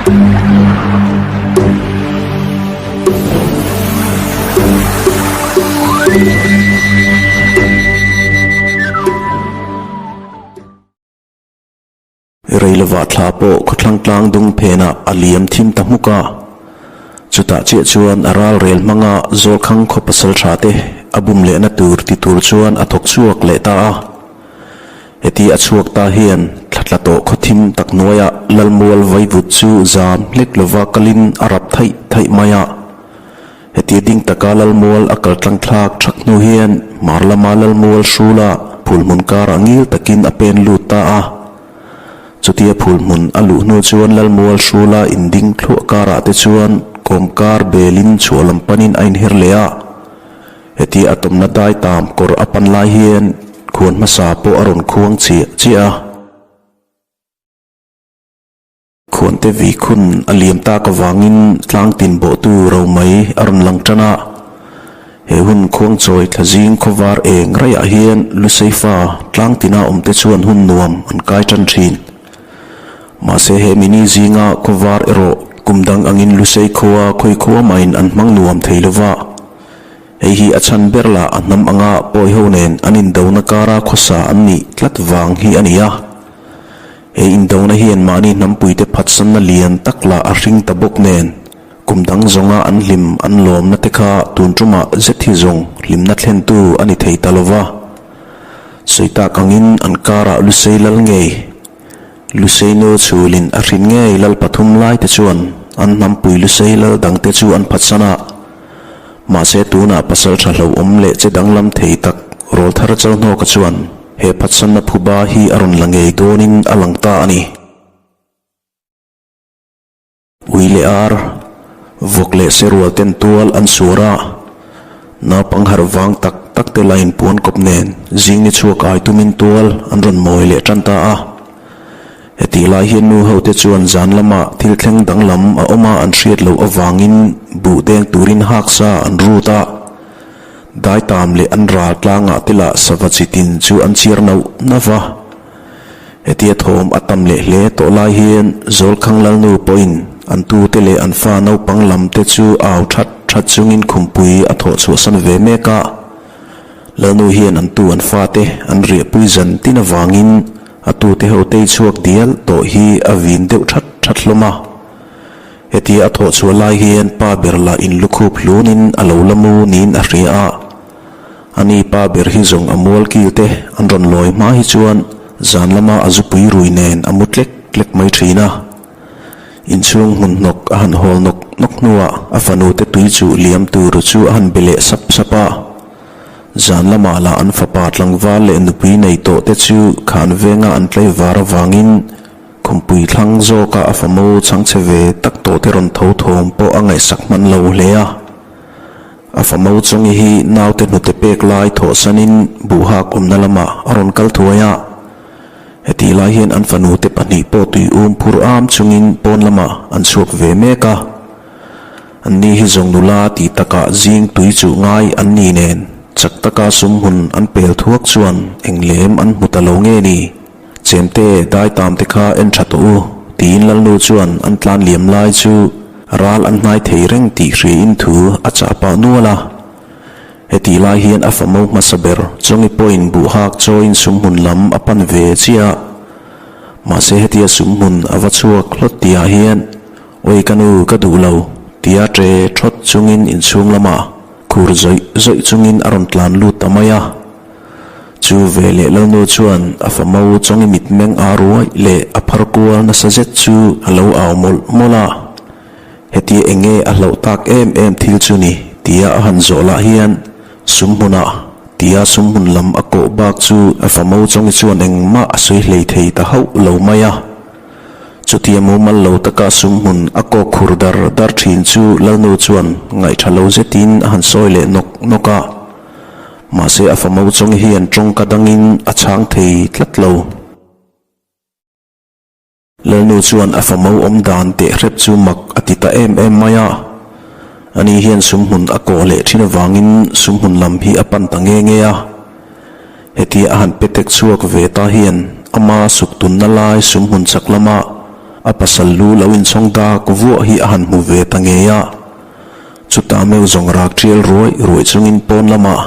Rei lovah thla pawh khawthlang tlang dung phenah a liam thim ta hmuk a. Chutah chiah chuan a ral rel hmanga Zawlkhang khaw pasal tha te a bum lehna tur ti tur chuan a thawk chhuak leh ta a. Heti a chhuak ta hian thla tla tawh khaw thim tak hnuaiah Lalmual vaivut chu zam hlek lova kalin a rap thaih thaih mai a. Heti ding taka Lalmual a kal tlang thlak thak hnu hian hmar lama Lalmual hrula phul hmun karah ngil takin a pen lut ta a. Chutia phul hmun a luh hnu chuan Lalmual hrula inding thluah karah te chuan kawmkar belin chhuah lam panin a inher leh a. Heti a tawmna dai tam kawr a pan lai hian khuan hmasa pawh a rawn khuang chiah chiah a. Khuante vi khun a liam tak avangin tlang tin bawhtu ro mai a rawn lang tan a. He hun khuangchawi thla zing khawvar eng raiah hian Luseifa tlang tina awmte chuan hun nuam an kai tan thin. Mahse he mini zinga khawvar erawh kum dang angin Lusei khua khawi khua mahin an hmang nuam thei lova. Hei hi a chhan ber lah a hnam anga pawi ho nen an indona kara khawsa an nih tlat vang hi a ni a. He indona hian mahni hnampuite phatsanna lian tak lah a hring ta bawk nen, kum dang zawnga an hlim an lawmna te kha tun tumah zet hi zawng hlimna thlentu a ni thei ta lova. Sawi tak angin an karah Lusei lal ngei, Lusei nu chhulin a hrin ngei lal pathum lai te chuan an hnampui Lusei lal dangte chu an phatsan a. Mahse tunah pasal tha hlauhawm leh che danglam thei tak Rawlthar Chalhnawka chuan he phatsanna phuba hi a rawn la ngei dawnin a lang ta a ni. Ui leh ar, vawk leh serual ten tual an suar a, naupang harh vang tak tak te lain puan kawp nen zing ni chhuak ai tumin tual an rawn mawi leh tan ta a. Hetih lai hian nu hote chuan zan lamah thil thleng danglam a awm a an hriat loh avangin buh deng turin haksa an rut a, daitam leh an ral tlangah te lah sava chi tin chu an chhiar nauh nauh va. Hetia thawm a tam leh hle tawh lai hian Zawlkhang Lalnu pawhin an tute leh an fa naupang lam te chu au that that chungin khumpui a thawh chhuahsan ve mek a. Lalnu hian an tu an fate an riahpui zan tin avangin A tute ho tei chhuak dial tawh hi a vin deuh that that hlawm a. Hetia a thawh chhuah lai hian pa ber lah in lukhup hlunin a lo la mu niin a hria a. Ani pa ber hi zawng a mual kil te an rawn lawi hma hi chuan zan lama a zupui rui nen a mu tlek tlek mai thin a. Inchhung hmun hnawk a han hawl nawk nawk hnuah a fanu te tui chuh liam tur chu a han be leh sap sap a. Zan lamah lah an fapa tlangval leh nupui nei tawh te chu khan venga an tlaivar avangin khumpui thlang zawka a famo chhangchhe ve tak tawh te rawn tho thawm pawh a ngaihsak hman lo hle a. A famo chawngi hi naute hnute pek lai thawhsanin buhhak awmna lamah a rawn kal thuai a. Hetih lai hian an fanute pahnih pawh tui um phur am chungin pawn lamah an chhuak ve mek a. Anni hi zawng nula tih takah zing tui chuh ngai an ni nen chak taka sum hmun an pel thuak chuan eng lem an hmu ta lo nge ni? Chemte dai tam te kha en tha tawh u, tiin Lalnu chuan an tlan liam lai chu ral an hnai thei reng tih hriain thu a chah pah nual a. Hetih lai hian a famo hmasa ber Chawngi pawhin buhhak chawiin sum hmun lam a pan ve chiah a. Mahse hetia sum hmun a va chhuak hlawt tihah hian Oi ka nu ka duh lo tia ṭe ṭhawt chungin inchhung lamah khur zawih zawih chungin a rawn tlan lut ta mai a. Chu veleh Lalnu chuan a famo chawngi mitmeng a ruai leh a phar kual nasa zet chu a lo au mawlh mawlh a. Hetia eng nge a hlauh tak em em thil chu ni tia a han zawh lah hian sum hmunah tia sum hmun lam a kawh bak chu a famo chawngi chuan engmah a sawi hlei thei ta hauh lo mai a. Chutia mumal lo taka sum hmun a kawk khur dar dar thin chu Lalnu chuan ngaihṭha lo zetin a han sawi leh nawk nawk a. Mahse a famo chawngi hian tawngka dangin a chhang thei tlat lo. Lalnu chuan a famo awm dan teh hrep chu mak a ti ta em em mai a. Ani hian sum hmun a kawh leh thin avangin sum hmun lam hi a pan ta nge nge a. Hetia a han pe tek chhuak ve ta hian ama suk tunna lai sum hmun chak lama. a pasal lu lo inchhawng dak vuah hi a han hmu ve ta ngei a. Chutah meuh zawng rak tial ruai ruai chungin pawn lamah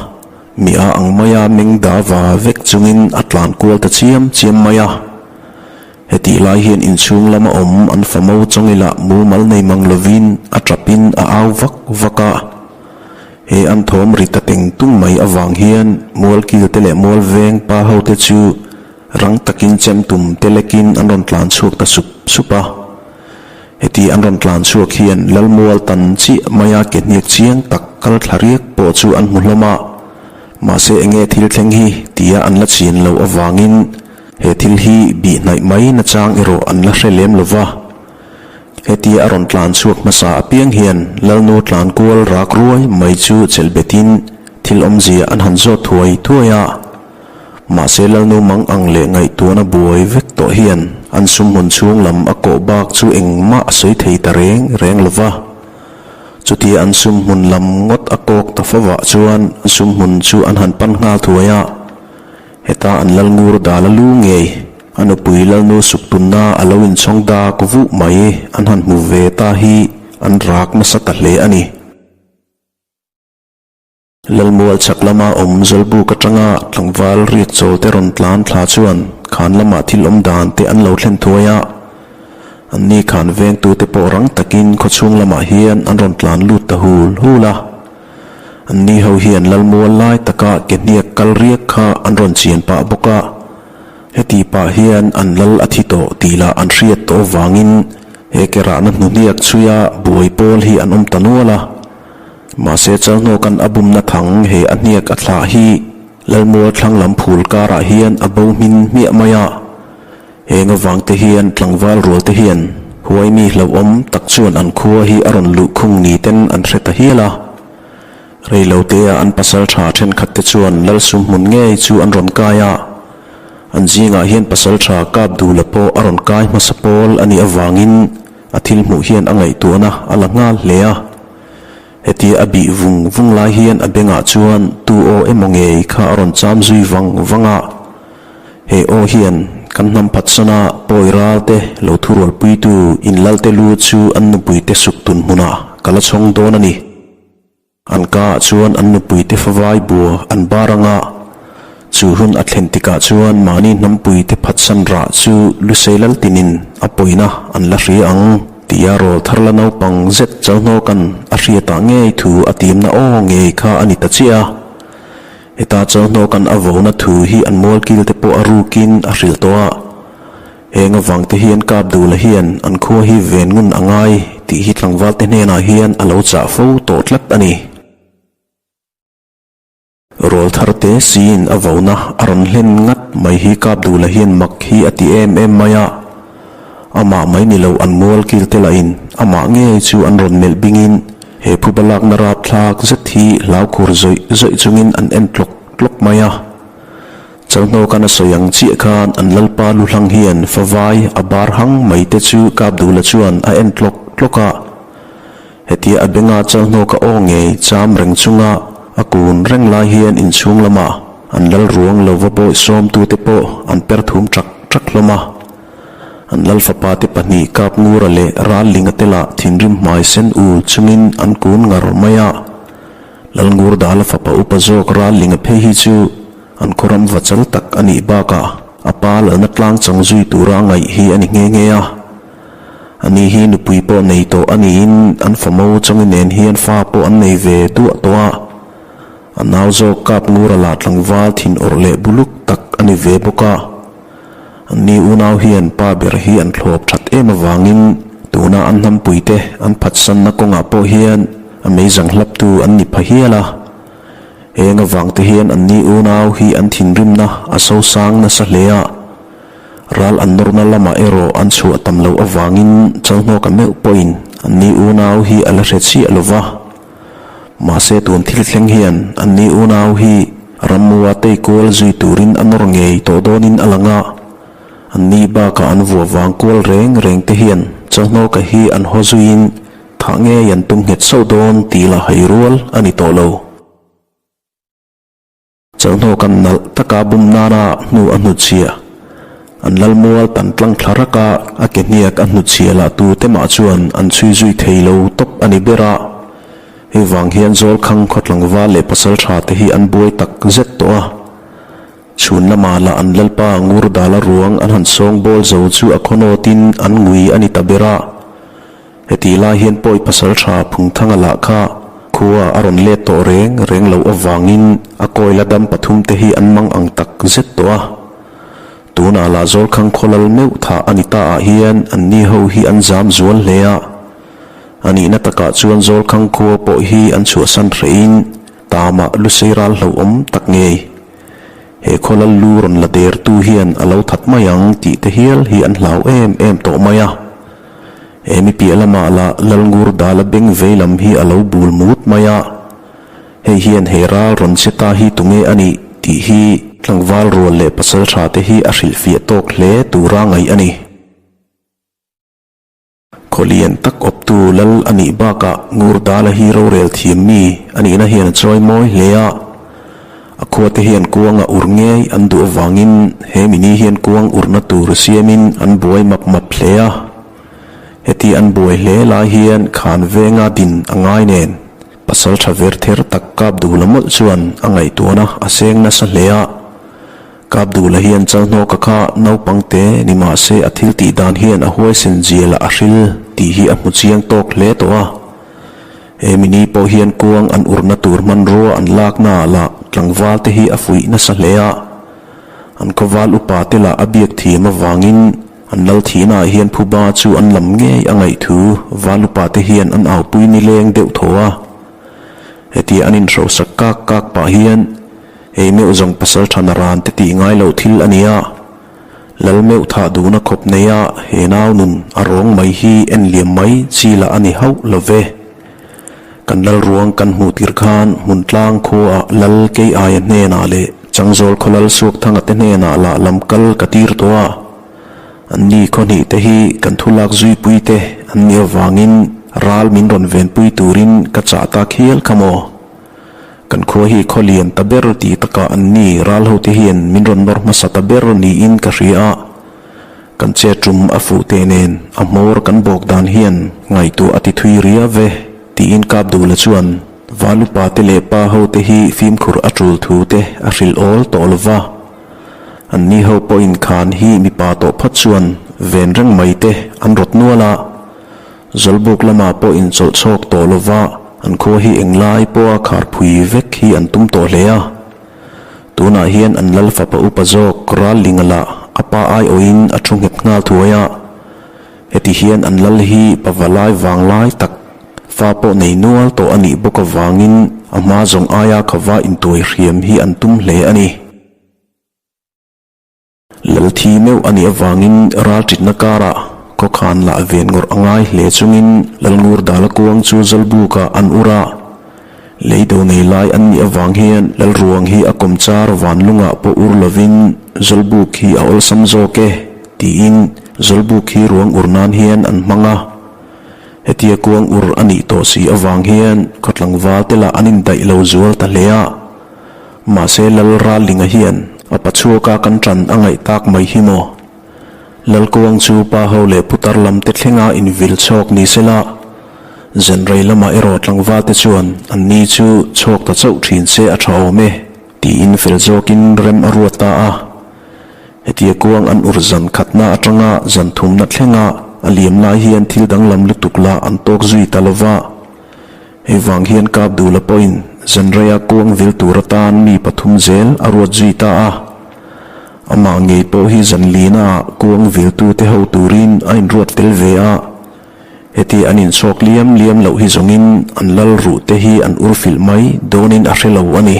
mi a ang maia meng da va vek chungin a tlan kual ta chiam chiam mai a. Hetih lai hian inchhung lama awm an fa mo chawngila mumal nei mang lovin a tapin a au vak vak a. He an thawm ri ta teng tung mai avang hian mualkil te leh mual veng pa ho te chu rang takin chem tum te lekin an rawn tlan chhuak ta sup sup a. Heti an rawn tlan chhuak hian Lalmual tan chiah maia ke hniak chiang tak kal thla riak pawh chu an hmu hlawm a. Mahse enge thil thleng hi tia an la chian loh avangin he thil hi bih hnaih mai nachang erawh an la hre lem lo va. Hetia a rawn tlan chhuak hmasa apiang hian Lalnu tlan kual rak ruai mai chu chelh betin thil awmzia an han zawt thuai thuai a. Mahse Lalnu mang ang leh ngaihtuahna buai vek tawh hian an sumhmun chhung lam a kawh bak chu engmah a sawi thei ta reng reng lo va. Chutia an sumhmun lam ngawt a kawk ta fovah chuan sumhmun chu an han pan nghal thuai a. Heta an Lalngur dal a lu ngei, a nupui Lalnu suktunna a lo inchhawng dak vuh mai an han hmu ve ta hi an rak nasa ta hle a ni. Lalmual chhak lama awm Zawlbuk atanga tlangval riak chawl te rawn tlan thla chuan khan lamah thil awm dan te an lo thlen thuai a. Anni khan vengtute pawh rang takin khawchhung lamah hian an rawn tlan lut ta hul hul a. Anni ho hian Lalmual lai taka ke hniak kal riak kha an rawn chian pah bawk a. Heti pah hian an lal a thi tawh tih lah an hriat tawh avangin he ke rahna hnuhniak chhuia buai pawl hi an awm ta nual a. Mahse Chalhnawka'n a bumna thang he a hniak a thlah hi Lalmual thlang lam phul karah hian a bo hmin hmiah mai a. Heng avangte hian tlangval rualte hian huaimi hlauhawm tak chuan an khua hi a rawn luh khung ni ten an hre ta hial a. Reilotea an pasal tha thenkhatte chuan Lalsum hmun ngei chu an rawn kai a. An zingah hian pasal tha kap duhla pawh a rawn kai hmasa pawl a nih avangin a thil hmuh hian a ngaihtuahna a la nghal hle a. Hetia a bih vung vung lai hian a bengah chuan tu aw emaw ngei kha a rawn cham zui vang vang a. He aw hian kan hnam phatsana pawi ral te lo thurualpuitu inlalte lu chu an nupuite suk tun hmunah ka la chhawng dawn a ni. An kaah chuan an nupuite favai bua an bar anga, chu hun a thlen tikah chuan mahni hnampuite phatsan rah chu Lusei Laltinin a pawina an la hria ang tia rawl thar la naupang zet Chalhnawka'n a hriatah ngei thu a timna aw ngei kha a ni ta chiah a. Heta Chalhnawka'n a vona thu hi an mualkilte pawh a rukin a hrilh tawh a. Heng avangte hian Kapdula hian an khua hi ven ngun a ngai tih hi tlangvalte hnenah hian a lo chah fo tawh tlat a ni. Rawl tharte siin a vona a rawn hlen ngat mai hi Kapdula hian mak hi a ti em em mai a. Amah mai ni lo an mual kilte lahin amah ngei chu an rawn melh bingin he phuba lakna rapthlak zet hi hlaukhur zawih zawih chungin an en tlawk tlawk mai a. Chalhnawkan a sawi ang chiah khan an lalpa lu hlang hian favai a bar hang mai te chu Kapdula chuan a en tlawk tlawk a. Hetia a benga Chalhnawka aw ngei cham reng chunga a kun reng lai hian inchhung lamah an lal ruang lo va bawih sawmtute pawh an per thum ṭak ṭak hlawm a. An lal fapa te pahnih Kapngura leh Rallinga te lah thinrim hmai sen ul chungin an kun ngar mai a. Lalngurdala fapa upa zawk Rallinga phei hi chu An khawram va chal tak a nih bakah a pa lalna tlang chang zui tura ngaih hi a ni nghe nghe a. Ani hi nupui pawh nei tawh a niin an famo chawngin nen hian fa pawh an nei ve duah tawh a. A nau zawk kap ngura lah tlangval thin awrh leh buluk tak a ni ve bawk a. Anni unau hian pa ber hi an thlawp that em avangin tuna an hnampuite an phatsanna kawngah pawh hian a meizang hlaptu an ni pha hial a. Heng avangte hian anni unau hi an thinrimna a sosang nasa hle a, ral an nawrna lamah erawh an chhuah tam loh avangin Chalhnawka meuh pawhin anni unau hi a la hre chiah lo va. Mahse tun thil thleng hian anni unau hi rammua tei kual zui turin a nawr ngei tawh dawnin a lang a, anni bakah an vua vang kual reng reng te hian Chalhnawka hi an haw zuiin Thah ngei an tum nghet sauh dawn tih lah hai rual a ni tawh lo. Chawlhnaw kan nalh taka bum nana hnu a hnutchhiah. An lal mual tan tlang thla rak a, a ke hniak a hnutchhiah lah tu te mah chuan an chhui zui thei lo tawp a ni ber a. Hei vang hian Zawlkhang khaw tlangval leh pasal tha te hi an buai tak zet tawh a. Chhun lamah lah an lalpa ngur dala ruang an han sawng bawl zo chu a khawnawtin an ngui a ni ta ber a. Hetih lai hian pawi pasal tha Phungthanga lah kha khua a rawn let tawh reng reng loh avangin a kawila dam pathum te hi an mang ang tak zet tawh a. Tunah lah Zawlkhang khawlal meuh thah a ni ta ah hian an ni ho hi an zam zual hle a. A nihna takah chuan Zawlkhang khua pawh hi an chhuahsan hrehin Tama lusei ral hlauhawm tak ngei. He khawlal lu rawn la dertu hian a lo that mai ang tih te hial hi an hlau em em tawh mai a. He mi piah lamah lah Lalngur Dala beng vei lam hi a lo bul mut mai a. Hei hian he ral rawn che ta hi tunge a nih tih hi tlangval rual leh pasal tha te hi a hrilhfiah tawk hle tura ngaih a ni. Khawlian tak awptu lal a nih bakah Ngurdala hi rorel thiam mi a nihna hian a chawi mawi hle a. A khuate hian kuanga ur ngei an duh avangin he mini hian kuang urna tur siamin an buai map map hle a. Heti an buai hle lai hian khan venga din a ngai nen pasal tha ver ther tak kap duh la mawlh chuan a ngaihtuahna a seng nasa hle a. Kapdula hian Chalhnawka kha naupang te ni mah se a thil tih dan hian a huaisen zial a hril tih hi a hmu chiang tawk hle tawh a. He mini pawh hian kuang an urna tur hmanrua an lakna ah lah tlangval te hi a fuih nasa hle a. An khawval upa te lah a biak thiam avangin an lal thihna ah hian phuba chu an lam ngei a ngaih thu val upa te hian an aupui nileng deuh thaw a. Hetia an inhrosak kak kak pah hian Ei meuh zawng pasal tha na ran te tih ngai loh thil a nia. Lal meuh thah duhna khawp nei a he nau nun a rawng mai hi en liam mai chi lah a ni hauh lo ve. Kan lal ruang kan hmuh tir khan hmun tlang khuaah lal kei aia hnenah leh Changzawl khaw lal Suakthanga te hnenah lah lam kal ka tir tawh a. An ni khaw hnih te hi kan thu lak zuipui te an nih avangin ral min rawn venpui turin ka chah tak hial kha maw. Kan khua hi khaw lian ta ber tih takah an ni ral hote hian min rawn nawr hmasa ta ber niin ka hria a. Kan che tum a fuh teh nen a hmawr kan bawk dan hian ngaihtuah a ti thui ria ve tiin Kapdula chuan Valupa te leh pa hote hi fimkhur a tul thu te a hrilh awl tawh lo va. An ni ho pawhin khan hi mipa tawh phawt chuan ven reng mai te an rawt nual a. Zawlbuk lamah pawh inchawlh chhawk tawh lova an khua hi englai pawha kharphui vek hi an tum tawh hle a. Tunah hian an lal fapa upa zawk Rallinga lah a pa aiawhin a thu nghet nghal thuai a. Heti hian an lal hi pavalai vanglai tak fa pawh nei nual tawh a nih bawk avangin a hma zawng aia khava intuai hriam hi an tum hle a ni. Lalthi meuh a nih avangin ralṭitna karah khawkhan lah ven ngawrh a ngai hle chungin Lalngur Dala kuang chu Zawlbukah an ur a. Lei do nei lai an nih avang hian Lalruang hi a kawmchar vanlungah pawh ur lovin Zawlbuk hi a awlsam zawk e tiin Zawlbuk hi ruang ur nan hian an hmang a. Hetia kuang ur a nih tawh si avang hian khawtlangval te lah an indaih lo zual ta hle a. Mahse Lal Rallinga hian a pachhuaka kan ṭan a ngaih tak mai hi maw? Lalkuang chu pa ho leh putar lam te thlenga invil chhawk ni sela, zanrei lamah erawh tlangval te chuan an ni chu chhawk ta chauh ṭhin se a ṭha awm e, tiin fel zawkin rem a ruat ta a. Hetia kuang an ur zan khatna aṭanga zan thumna thlenga a liam lai hian thil danglam lutuk lah an tawk zui ta lova. Hei vang hian Kapdula pawhin zanreia kuang vil tur atan mi pathum zel a ruat zui ta a. Amah ngei pawh hi zanlina kuang viltute ho turin a inruat tel ve a. Heti an inchhawk liam liam loh hi zawngin an lal ruh te hi an ur filh mai dawnin a hre lo a ni.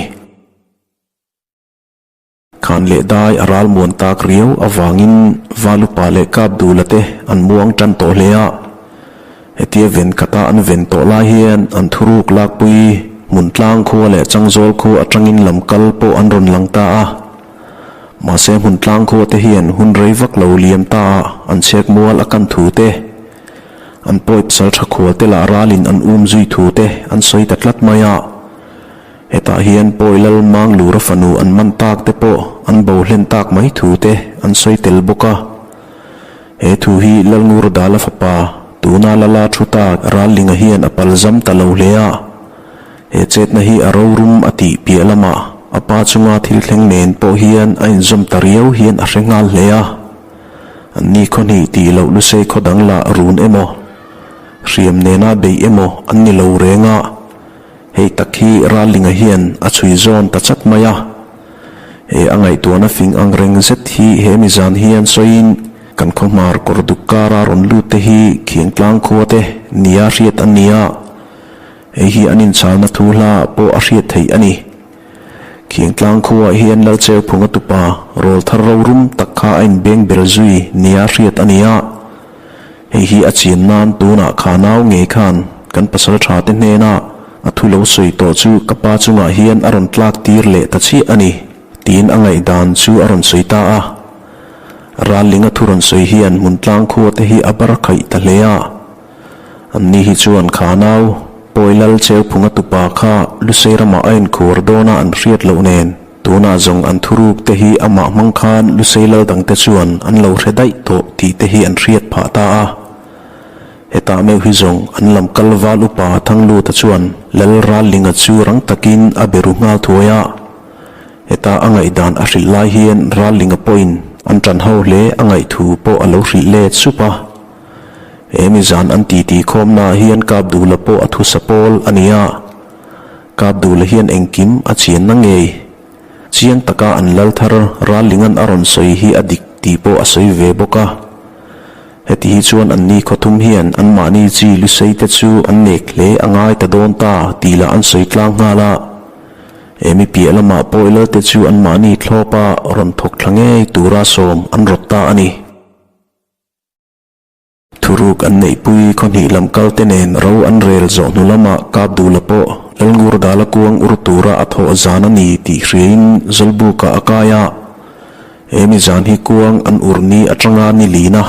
Khan leh dai a ral muan tak riau avangin Valupa leh Kapdula te an muang tan tawh hle a. Hetia ven khata an ven tawh lai hian an thuruk lakpui hmun tlang khua leh Changzawl khua atangin lam kal pawh an rawn lang ta a. Mahse hmun tlang khua te hian hun rei vak lo liam ta a an chhek mual a kan thu te, an pawi pasal tha khual te lah ralin an um zui thu te an sawi ta tlat mai a. Hetah hian Pawi Lal Manglura fanu an man tak te pawh an bo hlen tak mai thu te an sawi tel bawk a. He thu hi Lalngur Dala fapa tuna Lala thu ta Rallinga hian a palzam ta lo hle a. He chetna hi a rorum a tih piah lamah a pa chunga thil thleng nen pawh hian a inzawm ta riau hian a hre nghal hle a. Anni khaw hnih tih loh lusei khaw dang lah run emaw, hriam nena beih emaw an ni lo reng a. Hei tak hi Rallinga hian a chhui zawn ta chat mai a. He a ngaihtuahna fing ang reng zet hi he mizan hian sawiin kan khaw hmar kawr duk kara rawn lut te hi Khiangtlang khua te nia hriat an ni a. Hei hi an inchhalna thu hla pawh a hriat theih a ni. Khiangtlang khuaah hian Lalcheuphunga tupa rawl thar rorum tak kha a inbeng ber zui nia hriat a ni a. Hei hi a chian nan tunah kha nau ngei khan kan pasal tha te hnena a thu lo sawi tawh chu ka pa chungah hian a rawn tlak tir leh ta chiah a ni, tiin a ngaihdan chu a rawn sawi ta a. Rallinga thu rawn sawi hian Hmuntlang khua te hi a bar khaih ta hle a. Anni hi chuan kha nau Pawi Lal Cheuphunga tupa kha Lusei ramah a inkhuar dawna an hriat loh nen tunah zawng an thuruk te hi amah hmang khan Lusei Lal dangte chuan an lo hre daih tawh tih te hi an hriat phah ta a. Hetah meuh hi zawng an lam kal val upa Thangluta chuan Lal Rallinga chu rang takin a be ru nghal thuai a. Heta a ngaihdan a hrilh lai hian Rallinga pawhin an ṭan ho hle a ngaih thu pawh a lo hrilh let sup a. He mi zan an titi khawmnaah hian Kapdula pawh a thusa pawl a ni a. Kapdula hian engkim a chianna ngei. Chiang taka an lal thar Rallinga'n a rawn sawi hi a dik tih pawh a sawi ve bawk a. Heti hi chuan anni khawthum hian anmahni chi lusei te chu an nek hle a ngai ta dawn ta tih lah an sawi tlang nghal a. He mi piah lamah pawh lalte chu anmahni thlawpa rawn thawk thla ngei tura sawm an rawt ta a ni. Thuruk an neihpui khaw hnih lam kal te nen ro an rel zawh hnu lamah Kapdula pawh Lalngur Dala kuang ur tura a thawh zan a ni tih hriain Zawlbukah a kai a. He mi zan hi kuang an ur ni atanga ni lina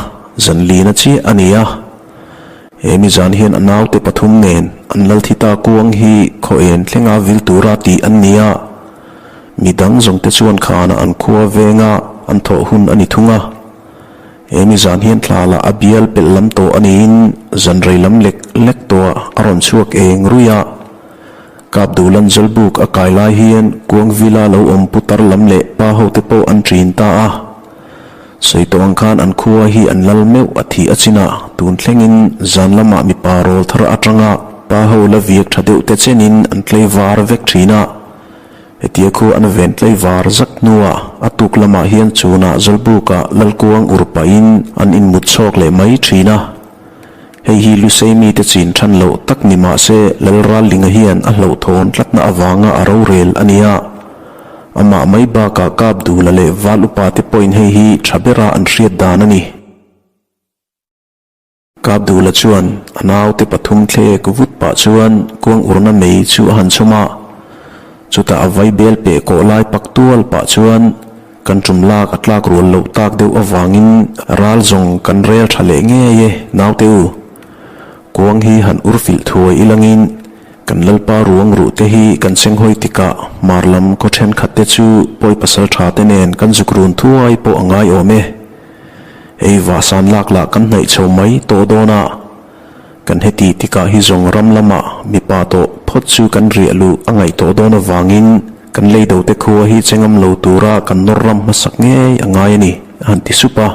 zan lina chiah a ni a. He mi zan hian a naute pathum nen an Lalthita kuang hi khaw en thlenga vil tura tih an ni a. Mi dang zawngte chuan khanah an khua venga an thawh hun a ni thung a. He mi zan hian thla lah a bial pelh lam tawh a niin zan rei lam lek lek tawh ah a rawn chhuak eng ruih a. Kapdulan Zawlbuk a kai lai hian Kuangvila lo awm putar lam leh pa ho te pawh an ṭin ta a. Sawi tawh ang khan an khua hi an lal meuh a thih a chin a, tun thlengin zan lamah mipa rawl thar atanga pa ho la viak ṭha deuh te chenin an tlei var vek ṭhin a. Hetia khu an ven tlaivar zak hnuah a tuk lamah hian chhunah Zawlbukah Lalkuang ur pahin an inmut chhawk leh mai thin a. Hei hi Lusei mite chin than loh tak ni mah se Lalrallinga hian a hlauhthawn tlatna avanga a rorel a nia. Amah mai bakah Kapdula leh Val upate pawhin hei hi tha bera an hriat dan a ni. Kapdula chuan a naute pathum thlek vut pah chuan kuang urna mei chu a han chhawm a. Chutah a vai bel peh kawh lai pak tual pah chuan kan tum lak a tlak rual loh tak deuh avangin ral zawng kan rel tha leh ngei e naute u. Kuang hi han ur filh thuai ilangin kan lalpa ruang ruh te hi kan chenghawi tikah hmar lam khaw thenkhat te chu pawi pasal tha te nen kan zuk run thuai pawh a ngai awm e. Hei vahsan lak lah kan hnaih chho mai tawh dawn a, kan heti tikah hi zawng ram lamah mipa tawh phawt chu kan riah luh a ngaih tawh dawn avangin kan lei do te khua hi che ngam lo tura kan nawr ram hmasak ngei a ngai a ni, a han ti sup a.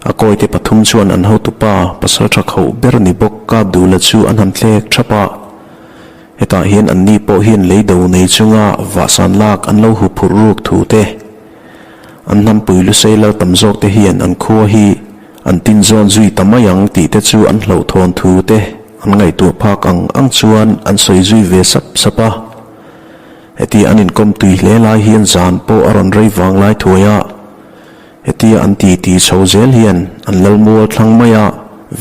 A kawite pathum chuan an hotupa pasal tha khauh ber ni bawk Kapdula chu an han thlek thap a. Hetah hian anni pawh hian lei do nei chunga vahsan lak an lo huphurh ruk thu te, An hnampui Lusei lal tam zawk te hian an khua hi an tin zawn zui ta mai ang tih te chu an hlauhthawn thu te an ngaihtuah phak ang ang chuan an sawi zui ve sap sap a. Hetia an inkawm tui hle lai hian zan pawh a rawn rei vang lai thuai a. Hetia an ti ti chho zel hian an lal mual thlang mai a,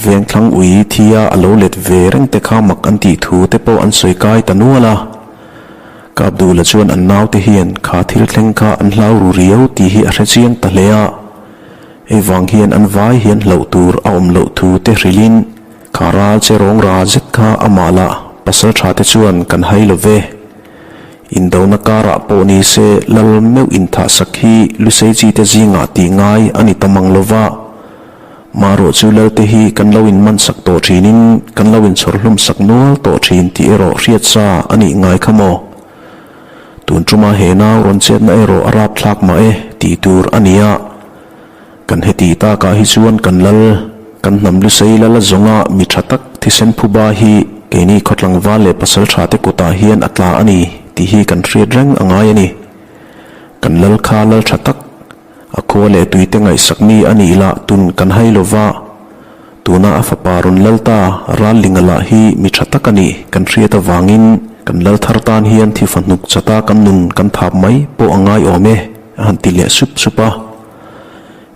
veng thlang ui thia a lo let ve reng te kha mak an tih thu te pawh an sawi kai ta nual a. Kapdula chuan an naute hian kha thil thleng kha an hlau ru riau tih hi a hre chiang ta hle a. Hei vang hian an vai hian hlauh tur a awm loh thu te hrilhin kha ral che rawng ra zet kha amah lah pasal tha te chuan kan hai lo ve. Indona karah pawh ni se lal meuh inthahsak hi Lusei chite zingah tih ngai a ni ta mang lo va. Marawh chu lalte hi kan lo inmansak tawh thinin kan lo inchhawr hlumsak nual tawh thin tih erawh hriat sa a nih ngai kha maw? Tun tuma he nau rawn chetna erawh a rapthlak mah e tih tur a ni a. Kan heti takah hi chuan kan lal, kan hnam Lusei lal a zawnga mi tha tak thisen phuba hi keini khawtlangval leh pasal tha te kutah hian a tla a ni tih hi kan hriat reng a ngai a ni. Kan lal kha lal tha tak, a khua leh tuite ngaihsak mi a nih lah tun kan hai lo va, tuna a fapa rawn lal ta Rallinga lah hi mi tha tak a nih kan hriat avangin kan lal thar tan hian thi fahnuk chata kan nun kan thap mai pawh a ngai awm e a han ti leh sup sup a.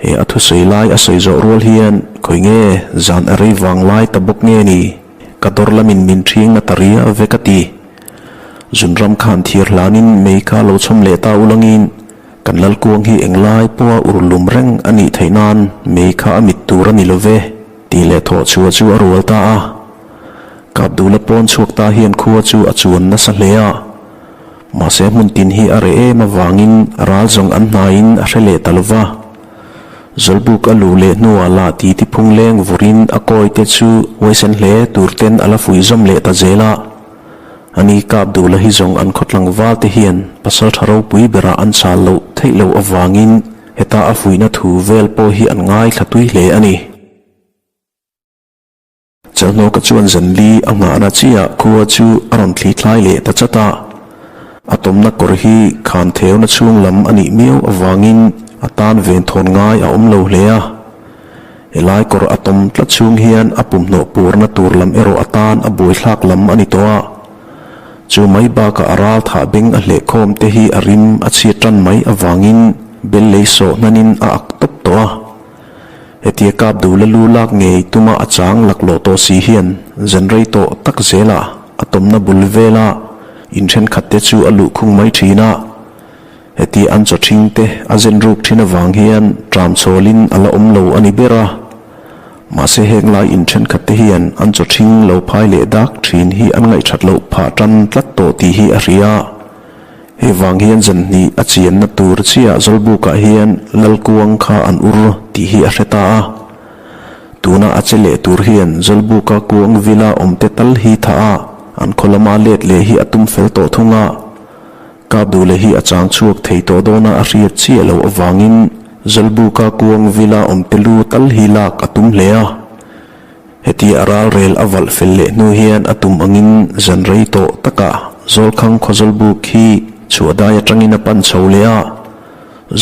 He a thusawi lai a sawi zawh rual hian khawi nge zan a rei vang lai ta bawk nge ni? Ka dawr lamin min ṭhing na ta ria ve ka ti. Zunram khan thir hlanin mei kha lo chhawm leh ta ulangin kan Lalkuang hi englai pawha urlum reng a nih theih nan mei kha a mit tur a ni lo ve tih leh thawh chhuah chu a rual ta a. Kapdula pawn chhuak ta hian khua chu a chuan nasa hle a. Mahse hmun tin hi a reh em avangin ral zawng an hnaiin a hre leh ta lova. Zawlbuk a luh leh hnuah lah titi phung leng vurin a kawi te chu huaisen hle tur ten a la fuih zawm leh ta zel a. Ani kap duh la hi zawng an khawtlang val te hian pasal tha ropui berah an chal loh theih loh avangin heta a fuihna thu vel pawh hi an ngaithla tui hle a ni. Chelhnawka chuan zanli a nghahna chiah khua chu a rawn thli thlai leh ta chat a. A tawmna kawr hi khan theuna chhung lam a nih miau avangin a tan ven thawn ngai a awm lo hle a. Helai kawr a tawm tlat chhung hian a pumhnawh purna tur lam erawh a tan a buaithlak lam a ni tawh a. Chu mai bakah a ral thah beng a hlehkhawm te hi a rim a chhiat tan mai avangin bel lei sawh hnanin a ak tawp tawh a. Hetia kap duh la lu lak ngei tuma a chang laklawh tawh si hian zan rei tawh tak zela a tawmna bul vela in thenkhat te chu a luh khung mai thin a. Hetia an chaw thing te a zen ruk thin avang hian tram chhawlin a la awm lo a ni ber a. Mahse heng lai in thenkhat te hian an chaw thing lo phai leh dak thin hi an ngaihthat loh phah tan tlat tawh tih hi a hria. Hei vang hian zan hnih a chianna tur chiah Zawlbukah hian Lalkuang kha an ur tih hi a hre ta a. Tuna a che leh tur hian Zawlbuka kuang vila awmte tal hi tha a, an khaw lama let leh hi a tum fel tawh thung a. Kapduhle hi a chang chhuak thei tawh dawna a hriat chiah loh avangin Zawlbuka kuang vila awmte lu tal hi lak a tum hle a. Heti a ralrel a valh fel leh hnu hian a tum angin zan rei tawh takah Zawlkhang khaw Zawlbuk hi chhuahdai atangin a pan chho leh a.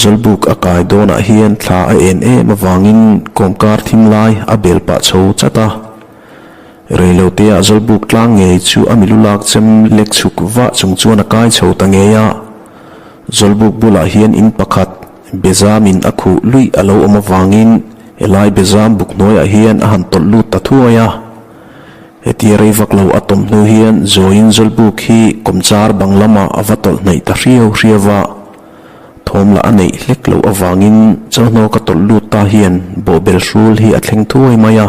Zawlbuk a kai dawnah hian thla a en em avangin kawmkar thim lai a bel pah chho chat a. Reiloteah Zawlbuk tlang ngei chu a milu lak chem lek chhuk vah chung chuan a kai chho ta ngei a. Zawlbuk bulah hian in pakhat Bezamin a khuh luih a lo awm avangin helai Bezam buk hnuaiah hian a han tawlh lut ta thuai a. Hetia rei vak lo a tawm hnu hian Zawiin Zawlbuk hi kawmchar bang lamah a va tawlh hnaih ta hriau hriau a. Thawm lah a neih hlek loh avangin Chawhnaw ka tawlh lut ta hian bawhbel hrul hi a thleng thuai mai a.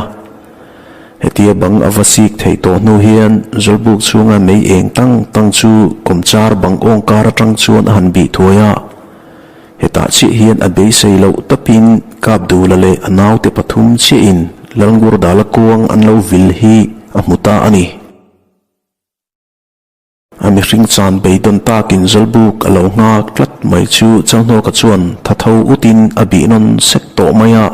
Hetia bang a va sik theih tawh hnu hian Zawlbuk chhunga mei eng tang tang chu kawmchar bang awngkar atang chuan a han bih thuai a. Hetah chiah hian a beisei loh tapin Kapdula leh a naute pathum chiahin Lalngurdala kuang an lo vil hi a hmu ta a ni. A mihring chan beidawn takin Zawlbuk a lo nghak tlat mai chu Changhnawka chuan tha tho utin a bih nawn sek tawh mai a.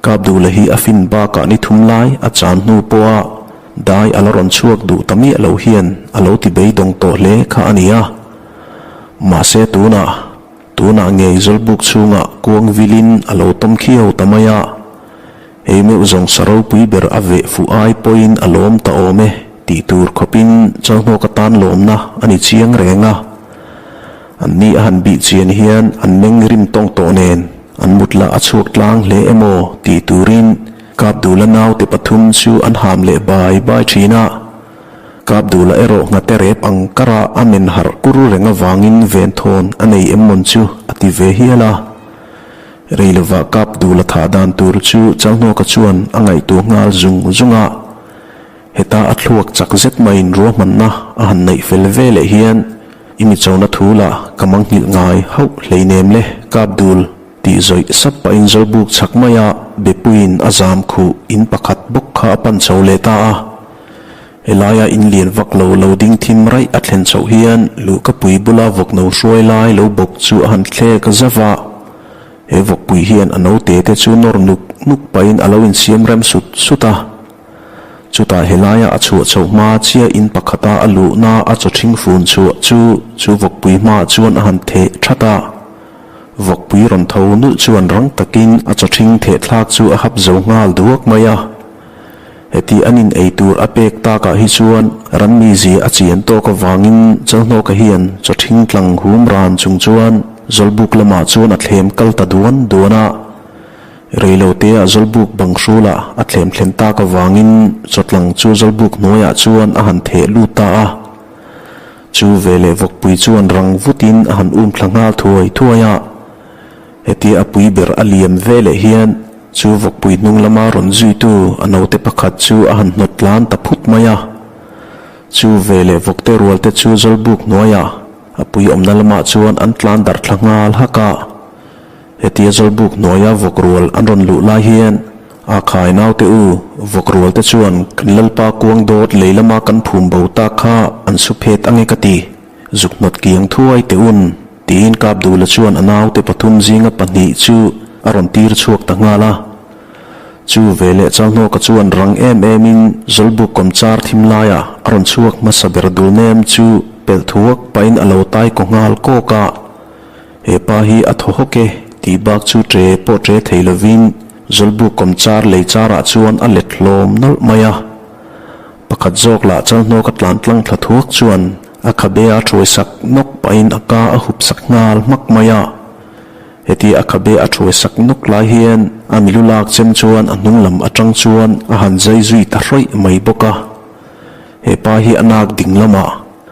Kapdula hi a fin bakah ni thum lai a chan hnu pawha dai a la rawn chhuak duh ta miah lo hian a lo ti beidawng tawh hle kha a ni a. Mahse tunah, tunah ngei Zawlbuk chhungah kuang vilin a lo tawm khiau ta mai a, hei meuh zawng sa ropui ber a veh fuh ai pawhin a lawm ta awm e tih tur khawpin Chalhnawka tan lawmna a ni chiang reng a. An ni a han bih chian hian an meng rim tawng tawh nen an mut lah a chhuak tlang hle emaw tih turin Kapdula naute pathum chu an ham leh bai bai thin a. Kapdula erawh nghate rep ang kara a men harh kur reng avangin venthawn a nei em mawn chu a ti ve hial a. Reilova Kapdula thah dan tur chu Chalhnawka chuan a ngaihtuah nghal zung zung a. Heta a thluak chak zet maiin ruahmanna a han neih fel ve leh hian. I mi chona thu lah ka mangnghilh ngai hauh hleinem le, kap dul tih zawih sap pahin Zawlbuk chhak maia Bepuiin a zam khuh in pakhat bawk kha a pan chho leh ta a. Helaia in lian vak lo lo ding thim raih a thlen chhoh hian luhkapui bula vawkno hruai lai lo bawk chu a han thlek zauh a. He vawkpui hian a naute te chu nawr nuk nuk pahin a lo insiam rem sut sut a. Chutah helaia a chhuah chhoh hma chiah in pakhata a luhna a chaw ṭhing fun chhuah chu chu vawkpui hmaah chuan a han theh that a. Vawkpui rawn tho nulh chuan rang takin a chaw ṭhing theh thlak chu a hap zo nghal duak mai a. Heti an in ei tur a pek takah hi chuan rammi zia a chian tawk avangin Chalhnawka hian chaw ṭhing tlang hum ran chung chuan Zawlbuk lamah chuan a thlem kal ta duan duan a. Reilotea Zawlbuk bang hrulah a thlem thlen tak avangin chawtlang chu Zawlbuk hnuaiah chuan a han theh lut ta a. Chu veleh vawkpui chuan rang vutin a han um thla nghal thuai thuai a. Hetia a pui ber a liam veleh hian chu vawkpui hnung lama rawn zuitu a naute pakhat chu a han hnawt tlan ta phut mai a. Chu veleh vawkte rualte chu Zawlbuk hnuaiah a pui awmna lamah chuan an tlan darh thla nghal hak a. Hetia Zawlbuk hnuaia vawk rual an rawn luh lai hian a khai naute u, vawk rual te chuan kan Lalpa kuang dawt lei lama kan phum bo tak kha an su phet ange ka ti, zuk hnawt kiang thuai teh un, tiin Kapdula chuan a naute pathum zinga pahnih chu a rawn tir chhuak ta nghal a. Chu veleh Chalhnawka chuan rang em emin Zawlbuk kawmchar thim laia a rawn chhuak hmasa ber dul nem chu pelh thuak pahin a lo tai kaw nghal kawk a. He pa hi a thaw hawk e tih bak chu ṭe pawh ṭe thei lovin Zawlbuk kawmchar lei charah chuan a let hlawm nawlh mai a. Pakhat zawk lah Chalhnawk a tlan tlang thla thuak chuan a khabe a ṭhuai sak nawk pahin a ka a hup sak nghal hmak mai a. Heti a khabe a ṭhuai sak nawk lai hian a milu lak chem chuan a hnung lam aṭang chuan a han zai zui ta hrawih mai bawk a. He pa hi a nak ding lamah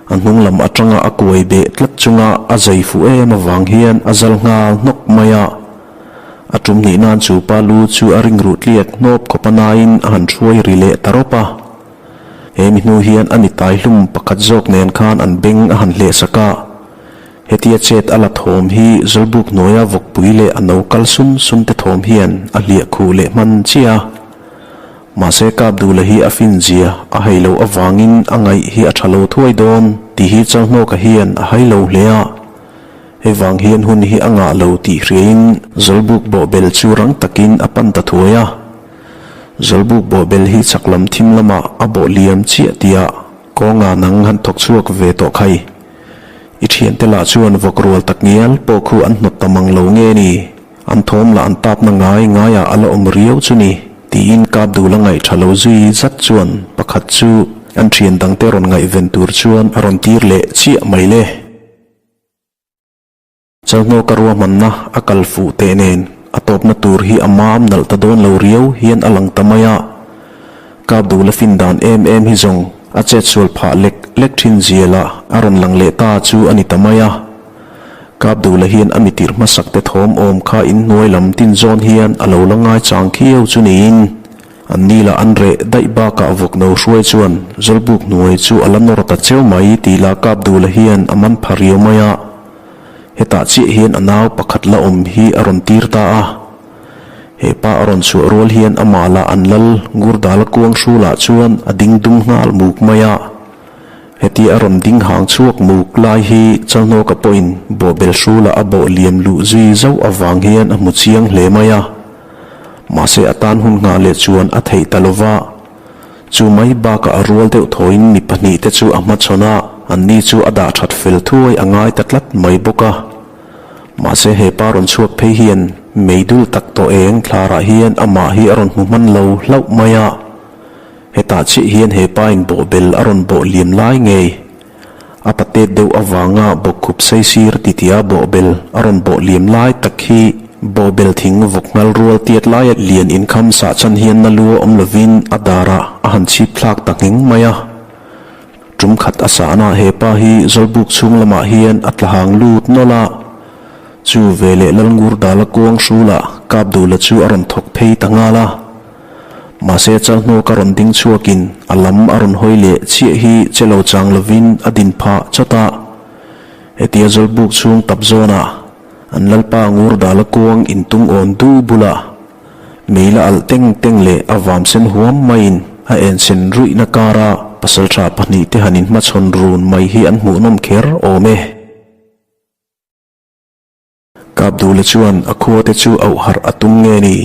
A hnung lam atanga a kuai beh tlat chunga a zai fuh em avang hian a zal nghal hnawk mai a. A tum hnih nan chu pa lu chu a ring ruh tliak hnawp khawp a naiin a han hruai ri leh ta rawp a. He mi hnu hian a ni tai hlum pakhat zawk nen khan an beng a han hleh sak a. Hetia chet a la thawm hi Zawlbuk hnuaia vawkpui leh a no kal sun sun te thawm hian a hliah khuh leh hman chiah a. Mahse Kapdula hi a fin zia a hai loh avangin a ngaih hi a tha lo thuai dawn tih hi Chalhnawka hian a hai lo hle a. Hei vang hian hun hi a ngah lo tih hriain Zawlbuk bawhbel chu rang takin a pan ta thuai a. Zawlbuk bawhbel hi chak lam thim lamah a bawh liam chiah tihah kawnga nang han thawk chhuak ve tawh khai. I thiante lah chuan vawk rual tak ngial pawh khu an hnawt ta mang lo nge ni? An thawm lah an tapna ngai ngaiah a la awm riau chu ni, tiin Kapdula ngaih tha lo zui zat chuan pakhat chu an thian dangte rawn ngaihven tur chuan a rawn tir leh chiah mai le. Chalhnawka ruahmanna a kal fuh teh nen a tawpna tur hi a mam nalh ta dawn lo riau hian a lang ta mai a. Kapdula fin dan em em hi zawng a chetsual phah lek lek thin zialah a rawn lang leh ta chu a ni ta mai a. Kapdula hian a mitir hmasak te thawm awm kha inhnuai lam tin zawn hian a lo la ngai chang khiau chu niin an ni lah an reh daih bakah vawkno hruai chuan Zawlbuk hnuai chu a la nawr ta cheu mai tih lah Kapdula hian a man pha riau mai a. Hetah chiah hian a nau pakhat la awm hi a rawn tir ta a. He pa a rawn chhuah rual hian amah lah an lal Ngurdala kuang hrulah chuan a ding dum nghal muk mai a. Heti a rawn ding hang chhuak muk lai hi Chalhnawka pawhin bawhbel hrulah a bawh liam luh zui zauh avang hian a hmu chiang hle mai a. Mahse a tan hun nghah leh chuan a theih ta lo va. Chu mai bakah a rual deuh thawiin mi pahnih te chu a hmachhawn a, anni chu a dah that fel thuai a ngai ta tlat mai bawk a. Mahse he pa rawn chhuak phei hian meidul tak tawh eng thlarah hian amah hi a rawn hmu hman lo hlauh mai a. Hetah chiah hian he pa in bawhbel a rawn bawh liam lai ngei. A patet deuh avanga bawkkhup sei sir titia bawhbel a rawn bawh liam lai tak hi bawhbel thing vawk nghal rual tiat laia lian inkham sah chan hian na lu a awm lovin a darah a han chhip thlak ta ngheng mai a. Tum khat a sahna he pa hi Zawlbuk chhung lamah hian a tla hang lut nawlh a. Chu veleh Lalngurdala kuang hrulah Kapdula chu a rawn thawk phei ta nghal a. Mahse Chalhnawk a rawn ding chhuakin a lam a rawn hawi leh chiah hi che lo chang lovin a din phah chawt a. Hetia Zawlbuk chhung tap zawnah an lalpa Ngurdala kuang intung awn du bulah mei la alh teng teng leh a vam sen huam maiin a en sen ruihna kara pasaltha pahnihte han inhmachhawn run mai hi an hmuhnawm kher awm e. Kapdula chuan a khuate chu auh harh a tum nge ni?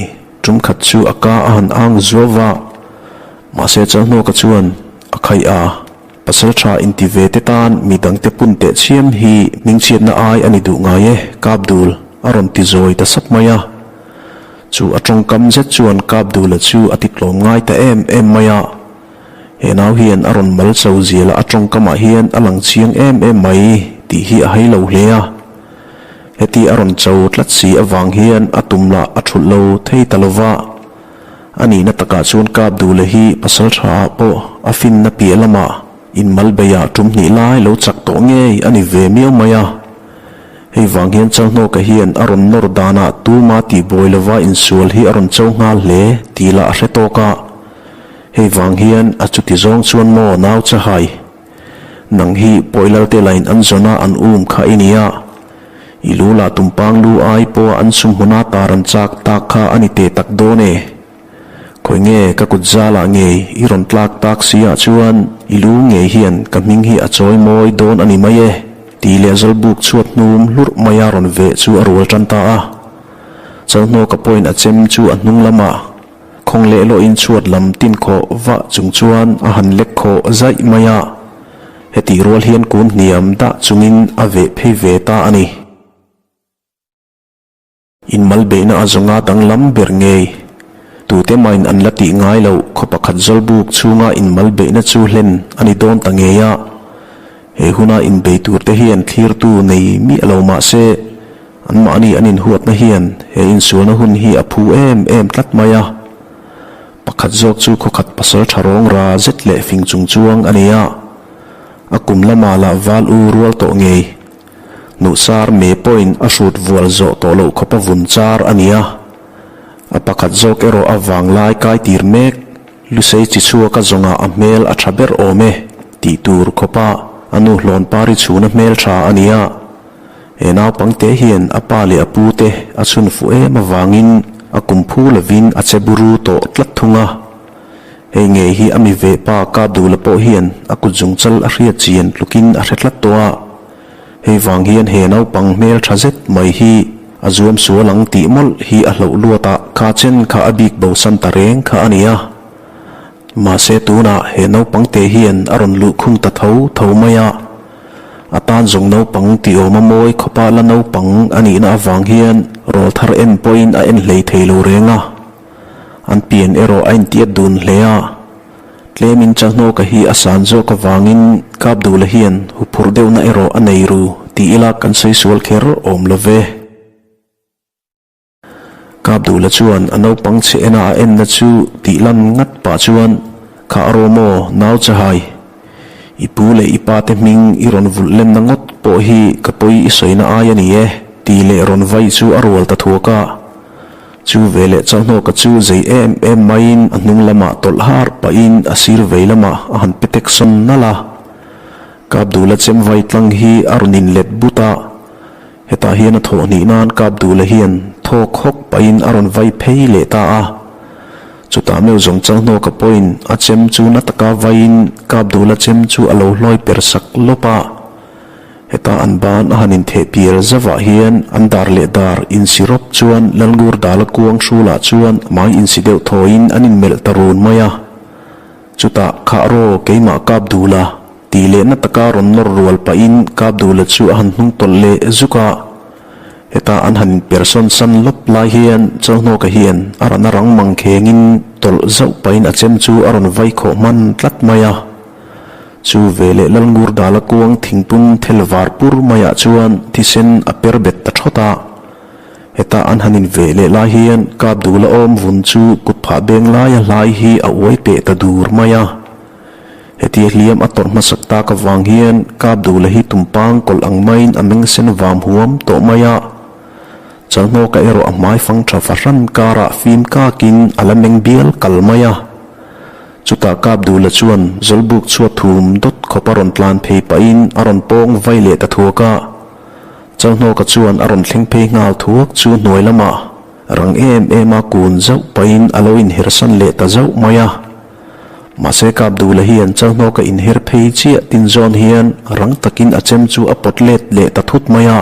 Tum khat chu a ka a han ang zuau va. Mahse Chalhnawka chuan a khaih a, Pasal tha inti ve te tan mi dangte pun teh chiam hi hmingchhiatna ai a ni duh ngai e, Kapdul a rawn ti zawi ta sap mai a. Chu a tawngkam zet chuan Kapdula chu a ti tlawm ngai ta em em mai a. He nau hian a rawn mal cho zial a, a tawngkamah hian a lang chiang em em mai tih hi a hai lo hle a. Heti a rawn cho tlat si avang hian a tum lah a thulh lo thei ta lo va. A nihna takah chuan Kapdule hi pasal tha ah pawh a finna piah lamah inmal beiah tum hnih lai lo chak tawh ngei a ni ve miau mai a. Hei vang hian Chalhnawka hian a rawn nawr danah tuma tihbuai lova insual hi a rawn cho nghal hle tih lah a hre tawk a. Hei vang hian a chuti zawng chuan maw nau chahai? Nang hi Pawilalte lain an zawn a an um kha i nia. I lu lah tumpang lu ai pawha an sum hmuna tar an chak tak kha a ni teh tak dawn e. Khawi nge ka kut zalah ngei i rawn tlak tak si ah chuan i lu ngei hian ka hming hi a chawi mawi dawn a ni mai e tih leh Zawlbuk chhuat hnum hlurh maia rawn veh chu a rual tan ta a. Chalhnawka pawhin a chem chu a hnung lamah Khawng leh lawhin chhuat lam tin khawh vah chung chuan a han lek khawh zaih mai a, hetih rual hian kun hniam dah chungin a veh phei ve ta a ni. Inmal beihna a zawnga danglam ber ngei. Tute mahin an la tih ngai loh khaw pakhat Zawlbuk chhunga inmal beihna chu hlen a ni dawn ta ngei a. He huna inbei turte hian thlirtu nei miah lo mah se, Anmahni an inhuatna hian he insualna hun hi a phu em em tlat mai a. Pakhat zawk chu khawkhat pasal tha rawng ra zet leh fing chung chuang a ni a. A kum lama lah val u rual tawh ngei. Nuhsar me pawhin a hrut vual zawh tawh loh khawpa vun char a ni a. A pakhat zawk erawh a vanglai kai tir mek. Lusei chi chhuaka zawngah a hmel a tha ber awm e tih tur khawpa a nu hlawn pari chhuna hmel tha a ni a. He naupangte hian a pa leh a pute a chhun fuh em avangin a kum phu lovin a che buru tawh tlat thung a. Hei ngei hi a mi ve pa Kapdula pawh hian a kut zungchal a hriat chian tlukin a hre tlat tawh a. Hei vang hian he naupang hmel tha zet mai hi a zuam sual ang tih mawlh hi a hlauh luat a, kha chen kha a bik bosan ta reng kha a ni a. Mahse tunah he naupangte hian a rawn luhkhung ta tho tho mai a. A tan zawng naupang tih awm a mawi khawpa la naupang a nihna avang hian rawl thar en pawhin a en hlei thei lo reng a. An pian erawh a intiat dun hle a. Tlemin Chalhnawka hi a san zawk avangin Kapdula hian huphurh deuhna erawh a nei ru ti ila kan sawi sual kher awm lo ve. Kapdula chuan a naupang chhe ena a enna chu tih lan ngat pah chuan, Kha Romaw, nau chahai, i pu leh i pa te hming i rawn vulh lenna ngawt pawh hi ka pawi i sawina ai a ni e, tih leh rawn vaih chu a rual ta thuak a. Chu veleh Chalhnawka chu zei em em maiin a hnung lamah tawlh har pahin a sir vei lamah a han pe tek sawn nalh a. Kapdula chem vai tlang hi a rawn inlet but a, hetah hian a thawh hnih nan Kapdula hian thawk hawk pahin a rawn vai phei leh ta a. Chutah meuh zawng Chalhnawka pawhin a chem chu na taka vaiin Kapdula chem chu a lo hlawi per sak lawp a. Heta an ban a han intheh pial zavah hian an dar leh dar insi rawp chuan Lalngur dala kuang hrulah chuan hmai insi deuh thawiin an inmelh ta run mai a. Chutah, Khah raw, keimah Kapdula, tih leh na taka rawn nawr rual pahin Kapdula chu a han hnung tawlh leh zuk a. Heta an han inpersawn san lawp lai hian Chalhnawka hian a rana rang mang khengin tawlh zauh pahin a chem chu a rawn vai khawh hman tlat mai a. Chu veleh Lalngur dala kuang thingpum thel var pur maiah chuan thisen a per bet ta thawt a. Heta an han in veh leh lai hian Kapdula awm vun chu kut phah beng laia hlai hi a uai peh ta dur mai a. Hetia hliam a tawrh hmasak tak avang hian Kapdula hi tumpang kawlh ang maiin a meng sen vam huam tawh mai a. Chalhnawka erawh a hmai fang tha fahran karah fim kakin a la meng bial kal mai a. Chutah Kapdula chuan Zawlbuk chhuat thum dawt khawp a rawn tlan phei pahin a rawn pawng vai leh ta thuak a. Chalhnawka chuan a rawn thleng phei nghal thuak chu hnuai lamah rang em em a kun zauh pahin a lo inhersan leh ta zauh mai a. Mahse Kapdula hian Chalhnawka inher phei chiah tin zawn hian rang takin a chem chu a pawt let leh ta thut mai a.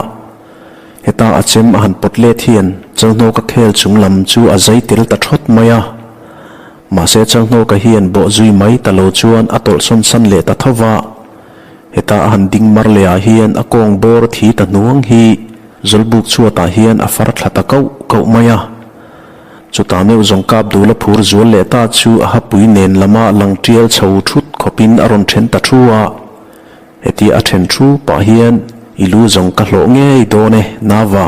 Heta a chem a han pawt let hian Chalhnawka khel chung lam chu a zai tel ta thawt mai a. Mahse Chalhnawka hian bawh zui mai ta lo chuan a tawlhsawn san leh ta tho va. Heta a han ding mar leh ah hian a kawng bawr thi ta hnuang hi Zawlbuk chhuatah hian a far thla ta kauh kauh mai a. Chutah meuh zawng kap dul a phur zual leh ta chu a hapui nen lama lang tial chho thut khawpin a rawn then ta thu a. Hetia a then thu pah hian i lu zawng ka hlawh ngei dawn e, Nava.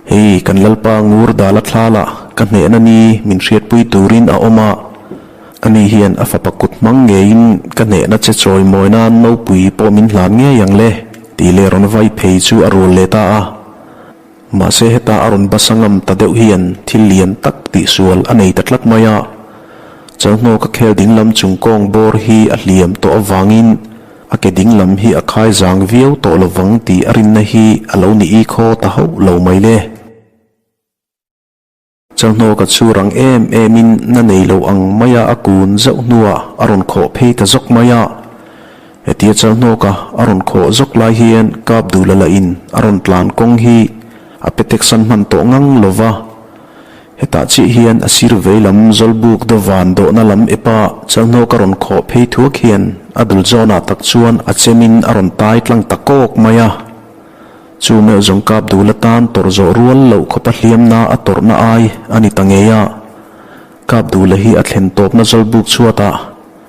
Hei kan Lalpa ngur dal a thla lah ka hnehna ni min hriatpui turin a awm a. Ani hian a fapa kut hmang ngeiin ka hnehna che chawi mawi nan nopui pawh min hlan ngei ang le tih leh rawn vai phei chu a rual leh ta a. Mahse heta a rawn basa ngam ta deuh hian thil lian tak tihsual a nei ta tlat mai a. Chalhnawka khel dinglam chung kawng bawr hi a hliam tawh avangin a ke dinglam hi a khai zang viau tawh lovang tih a rinna hi a lo ni i khaw ta hauh lo mai le. Chalhnawka chu rang em em in na nei lo ang maia a kun zauh hnuah a rawn khawh phei ta zawk mai a. Hetia Chalhnawka a rawn khawh zawk lai hian Kapdula lah in a rawn tlan kawng hi a pe teksan hman tawh ngang lo va. Hetah chiah hian a sir vei lam Zawlbuk dawvan dawhna lam epa Chalhnawka rawn khawh phei thuak hian a dul zawnah tak chuan a chemin a rawn tai tlang ta kawk mai a. Chu meuh zawng kap dul atan tawrh zawh rual loh khawpa hliamna a tawrhna ai a ni ta ngei a. Kap dula hi a thlen tawpna Zawlbuk chhuatah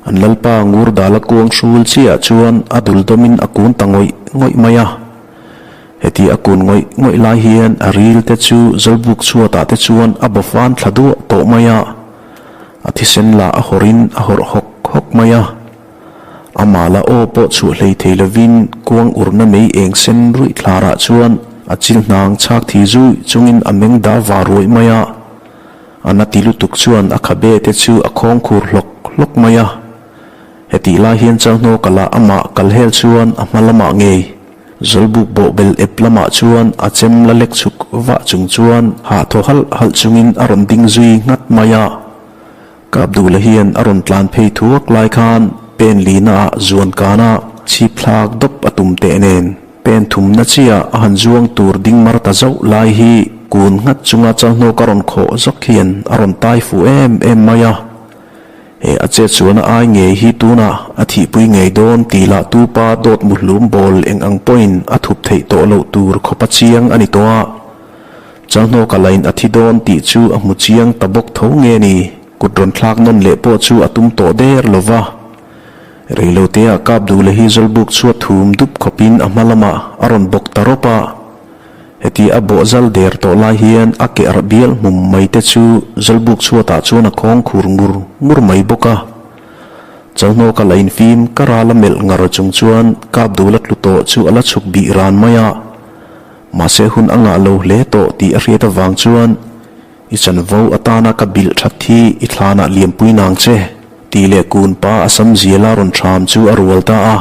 an Lalpa ngur dala kuang hrul chiah chuan a dul dawmin a kun ta ngawih ngawih mai a. Heti a kun ngawih ngawih lai hian a ril te chu Zawlbuk chhuatah te chuan a bawfan thla duah tawh mai a, a thisen lah a hawrhin a hawrh hawk hawk mai a. Amah la aw pawh chhuah hlei thei lovin kuang urna mei eng sen ruih thlarah chuan a chil hnang chhak thi zui chungin a meng dah var ruaih mai a. A na ti lutuk chuan a khabe te chu a khawng khur hlawk hlawk mai a. Hetih lai hian Chalhnawka lah amah kal hel chuan a hma lamah ngei Zawlbuk bawhbel ep lamah chuan a chem la lek chhuk vah chung chuan hah thaw halh halh chungin a rawn ding zui nghat mai a. Kapduhla hian a rawn tlan phei thuak lai khan pen lina ah zuan kana chhip thlak dawp a tum teh nen pen thumna chiah a han zuang tur ding mar ta zauh lai hi kun nghat chunga chalhnawk a rawn khawh zawk hian a rawn tai fuh em em mai a. He a chet chuan a ai ngei hi tunah a thihpui ngei dawn tih lah tupa dawt muhlum bawl eng ang pawhin a thup theih tawh loh tur khawpa chiang a ni tawh a. Chalhnawka lain a thi dawn tih chu a hmu chiang ta bawk tho nge ni, kut rawn thlak nawn leh pawh chu a tum tawh der lo va. Reiloteah Kapduhla hi Zawlbuk chhuat thum dup khawpin a hma lamah a rawn bawk ta rawp a. Heti a bawh zal der tawh lai hian a ke arh bial hmum mai te chu Zawlbuk chhuatah chuan a khawng khur ngur ngur mai bawk a. Chalhnawka la infim ka ral a melh ngar chung chuan Kapduhla tlu tawh chu a la chhuk bih ran mai a. Mahse hun a ngah lo hle tawh tih a hriat avang chuan i chanvo atana ka bilh that hi i thlanah liampui nang che tih leh kun pa a sam ziala rawn thram chu a rual ta a.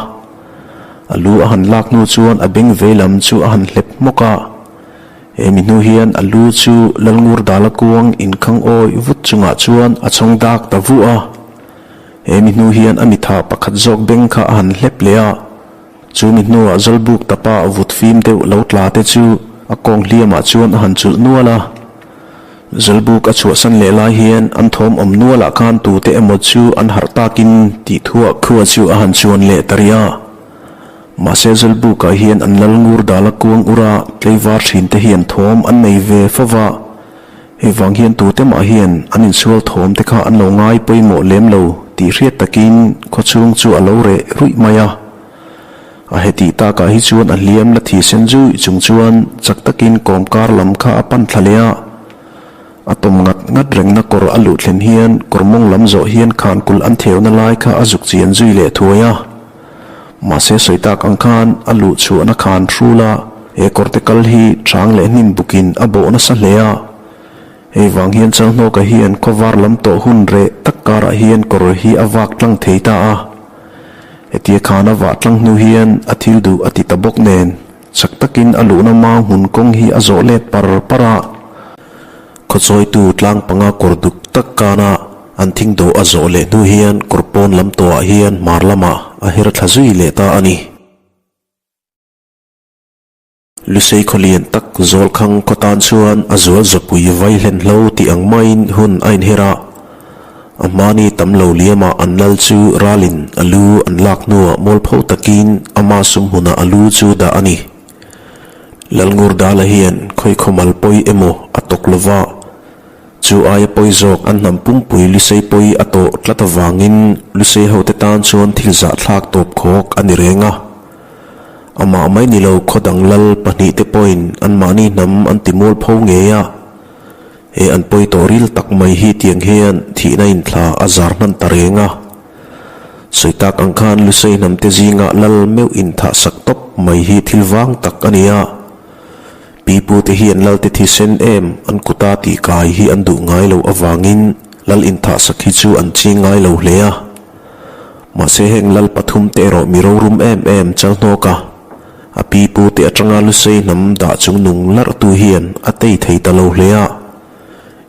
A lu a han lak hnu chuan a beng vei lam chu a han hlep hmawk a. He mi hnu hian a lu chu Lalngur dala kuang inkhang awi vut chungah chuan a chhawng dak ta vuah a. He mi hnu hian a mitha pakhat zawk beng kha a han hlep leh a. Chu mi hnuah Zawlbuk tapa vut fim deuh lo tla te chu a kawng hliamah chuan a han chulh nual a. Zawlbuk a chhuahsan leh lai hian an thawm awm nualah khan tute emaw chu an harh takin tih thuah khua chu a han chuan leh ta rih a. Mahse Zawlbukah hian an lal ngur dala kuang ura tleivar thin te hian thawm an nei ve fo va. Hei vang hian tute mah hian an insual thawm te kha an lo ngai pawimawh lem lo tih hriat takin khawchhung chu a lo reh ruih mai a. A hetih takah hi chuan a hliam la thi sen zui chung chuan chak takin kawmkar lam kha a pan thla leh a. A tawm ngat ngat rengna kawr a luh thlen hian kawr mawng lam zawh hian khankul an theuna lai kha a zuk chian zui leh thuai a. Mahse sawi tak ang khan a luh chhuahna khan hrul a, he kawrte kal hi chang leh hnim bukin a bawh nasa hle a. Hei vang hian Chalhnawka hian khawvar lam tawh hun reh tak karah hian kawr hi a vak tlang thei ta a. Hetia khan a vah tlang hnu hian a thil duh a ti ta bawk nen. Chak takin a luhna mau hmun kawng hi a zawh let par par a. Khawchawitu tlang panga kawr duk tak kana an thing dawh a zawh leh hnu hian kawr pawn lam tawhah hian hmar lamah a her thla zui leh ta a ni. Lusei khawlian tak Zawlkhang khaw tan chuan a zual zawpui vai hlen hlo tih ang maiin hun a inher a. A hmani tam lo liamah an lal chu ralin a lu an lak hnuah mualpho takin ama sum hmunah a lu chu dah a ni. Lalngurdala hian khawikhawmal pawi emaw a tawk lova, chu aia pawi zawk an hnam pumpui Lusei pawi a tawh tlat avangin Lusei hote tan chuan thil zahthlak tawp khawk a ni reng a. Amah mai ni lo khaw dang lal pahnihte pawhin anmahni hnam an ti mual pho ngei a, he an pawi tawh ril tak mai hi tiang hian thihna inthla a zar hman ta reng a. Sawi tak ang khan Lusei hnamte zingah lal meuh inthah sak tawp mai hi thil vang tak a ni a. Pipute hian lalte thisen em an kuta tih kai hi an duh ngai loh avangin lal inthah sak hi chu an ching ngai lo hle a. Mahse heng lal pathum te erawh mi rorum em em chal hnawk a, a pi pu te atanga Lusei hnam dah chung nung larh tu hian a tei thei ta lo hle a.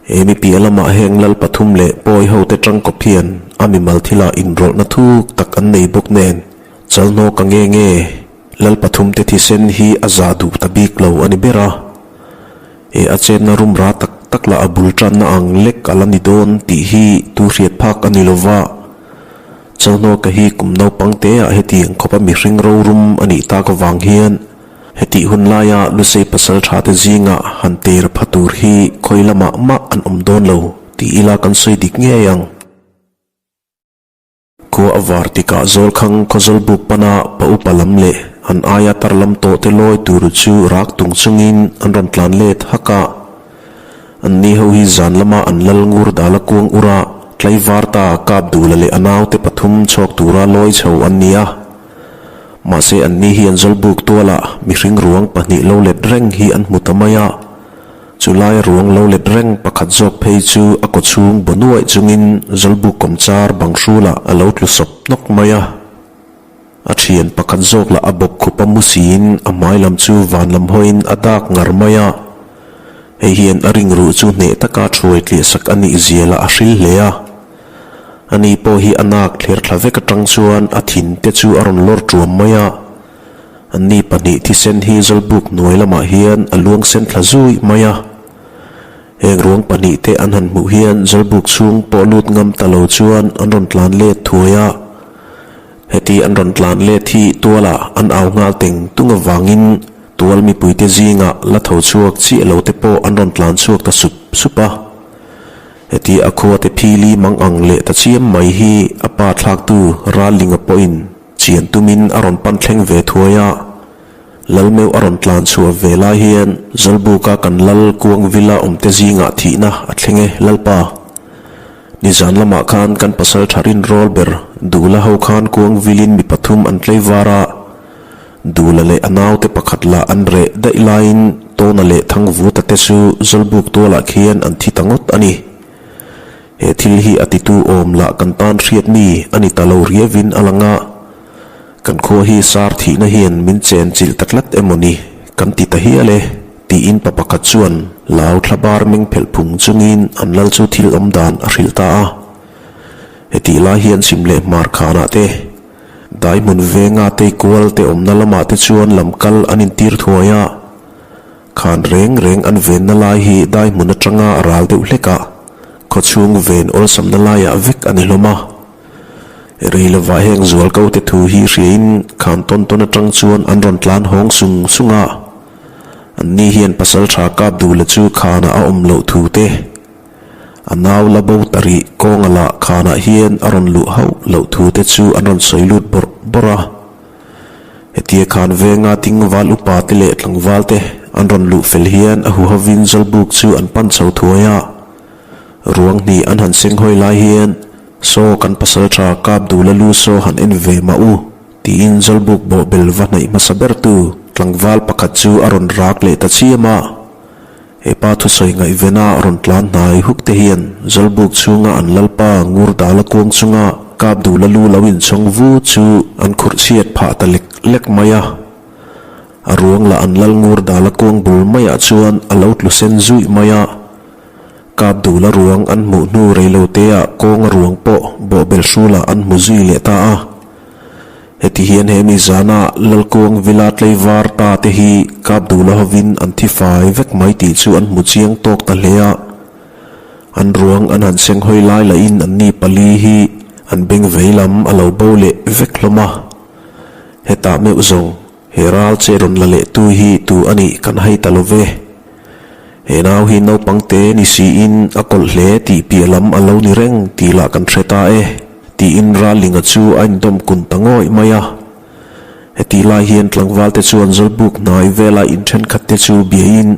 He mi piah lamah heng lal pathum leh pawi ho te tangkawp hian a mimal thilah inrawlhna thuk tak an nei bawk nen chal hnawk a nge nge lal pathum te thisen hi a zah duh ta bik lo a ni ber a. He a chenna rum ra tak tak lah a bul tanna ang lek a la ni dawn tih hi tu hriat phak a ni lova. Chauhnawka hi kum naupang teah hetiang khawpa mihring rorum a nih tak avang hian hetih hun laia Lusei pasal thate zingah han ter pha tur hi khawi lamah mah an awm dawn lo ti ila kan sawi dik ngei ang. Khua a var tikah Zawlkhang Khawzawlbuk pana pa upa lam leh an aia tar lam tawh te lawi tur chu rak tung chungin an rawn tlan let hak a. An ni ho hi zan lama an lal ngur dal a kuang ur a, tlaivar ta kap dula leh a naute pathum chhuak tura lawi chho an ni a. Mahse an ni hi an zawlbuk tualah mihring ruang pahnih lo let reng hi an hmu ta mai a. Chulai ruang lo let reng pakhat zawk phei chu a kawchhung baw nuaih chungin zawlbuk kawmchar bang hrulah a lo tlu sawp hnawk mai a. A thian pakhat zawk lah a bawk khup a mu siin a hmai lam chu van lam hawiin a dak ngar mai a. Hei hian a ring ruh chu hneh taka thuai tliah sak a nih zia lah a hril hle a. Ani pawh hi a nak thler thla vek atang chuan a thin te chu a rawn lawr tuam mai a. Anni pahnih thisen hi Zawlbuk hnuai lamah hian a luang sen thla zui mai a. Heng ruang pahnih te an han hmuh hian Zawlbuk chhung pawh lut ngam ta lo chuan an rawn tlan let thuai a. Heti an rawn tlan let hi tualah an au nghal teng tung avangin tual mipuite zingah la tho chhuak chiah lo te pawh an rawn tlan chhuak ta sup sup a. Heti a khuate phili mang ang leh ta chiam mai hi a pa thlaktu Rallinga pawhin chian tumin a rawn pan thleng ve thuai a. Lalmeuh a rawn tlan chhuah ve lai hian Zawlbuka kan lal kuang villa awmte zingah thihna a thleng e Lalpa. Nizan lamah khan kan pasal tha rinrawl ber Dula ho khan kuang vilin mi pathum an tlei var a, Dula leh a naute pakhat lah an reh daih laiin Tawna leh Thangvuta te chu Zawlbuk tualah khian an thi ta ngawt a ni. He thil hi a titu awm lah kan tan hriat mi a ni ta lo riavin a lang a. Kan khua hi sar thihna hian min chen chilh ta tlat emaw ni kan ti ta hial e, tiin pa pakhat chuan lau thla bar meng phelh phung chungin an lal chu thil awm dan a hrilh ta a. Hetih lai hian chhim leh hmar khanah te, dai hmun venga tei kual te awmna lamah te chuan lam kal an intir thuai a. Khan reng reng an venna lai hi dai hmun atanga ral deuh hlek a, khawchhung ven awlsamna laiah vek a ni hlawm a. Rei lovah heng zual ko te thu hi hriain khan tawn tawn atang chuan an rawn tlan hawng sung sung a. An ni hian pasal tha kap duh la chu khanah a awm loh thu te, a nau la bo ta rih kawnga lah khanah hian a rawn luh hauh loh thu te chu an rawn sawi lut bawrh bawrh a. Hetia khan venga tingval upa te leh tlangval te an rawn luh fel hian a huhovin Zawlbuk chu an pan chho thuai a. Ruang hnih an han seng hawi lai hian, Saw kan pasal tha kap duh la lu saw han en ve mah u, tiin Zawlbuk bawhbel va hnaih hmasa bertu tlangval pakhat chu a rawn rak leh ta chiam a. He pa thusawi ngaihvena rawn tlan hnai huk te hian Zawlbuk chhunga an lalpa ngur dala kuang chunga kap duh la lu lo inchhawng vu chu an khurh chhiat phah ta lek lek mai a. A ruang lah an lal ngur dal a kuang bul maiah chuan a lo tlu sen zuih mai a. Kap dul a ruang an hmuh hnu reilo teah kawng a ruang pawh bawhbel hrulah an hmu zui leh ta a. Heti hian he mi zana Lalkuang Villa tlei var ta te hi kap dul a hovin an thi fai vek mai tih chu an hmu chiang tawk ta hle a. An ruang an han seng hawi lai lahin anni pali hi an beng vei lam a lo bo leh vek hlawm a. Hetah meuh zawng he ral che rawn la leh tu hi tu a nih kan hai ta lo ve. He nau hi naupang te ni siin a kawlh hle tih piah lam a lo ni reng tih lah kan hre ta e, tiin Rallinga chu a indawm kun ta ngawih mai a. Hetih lai hian tlangval te chuan Zawlbuk hnai vela in thenkhat te chu biain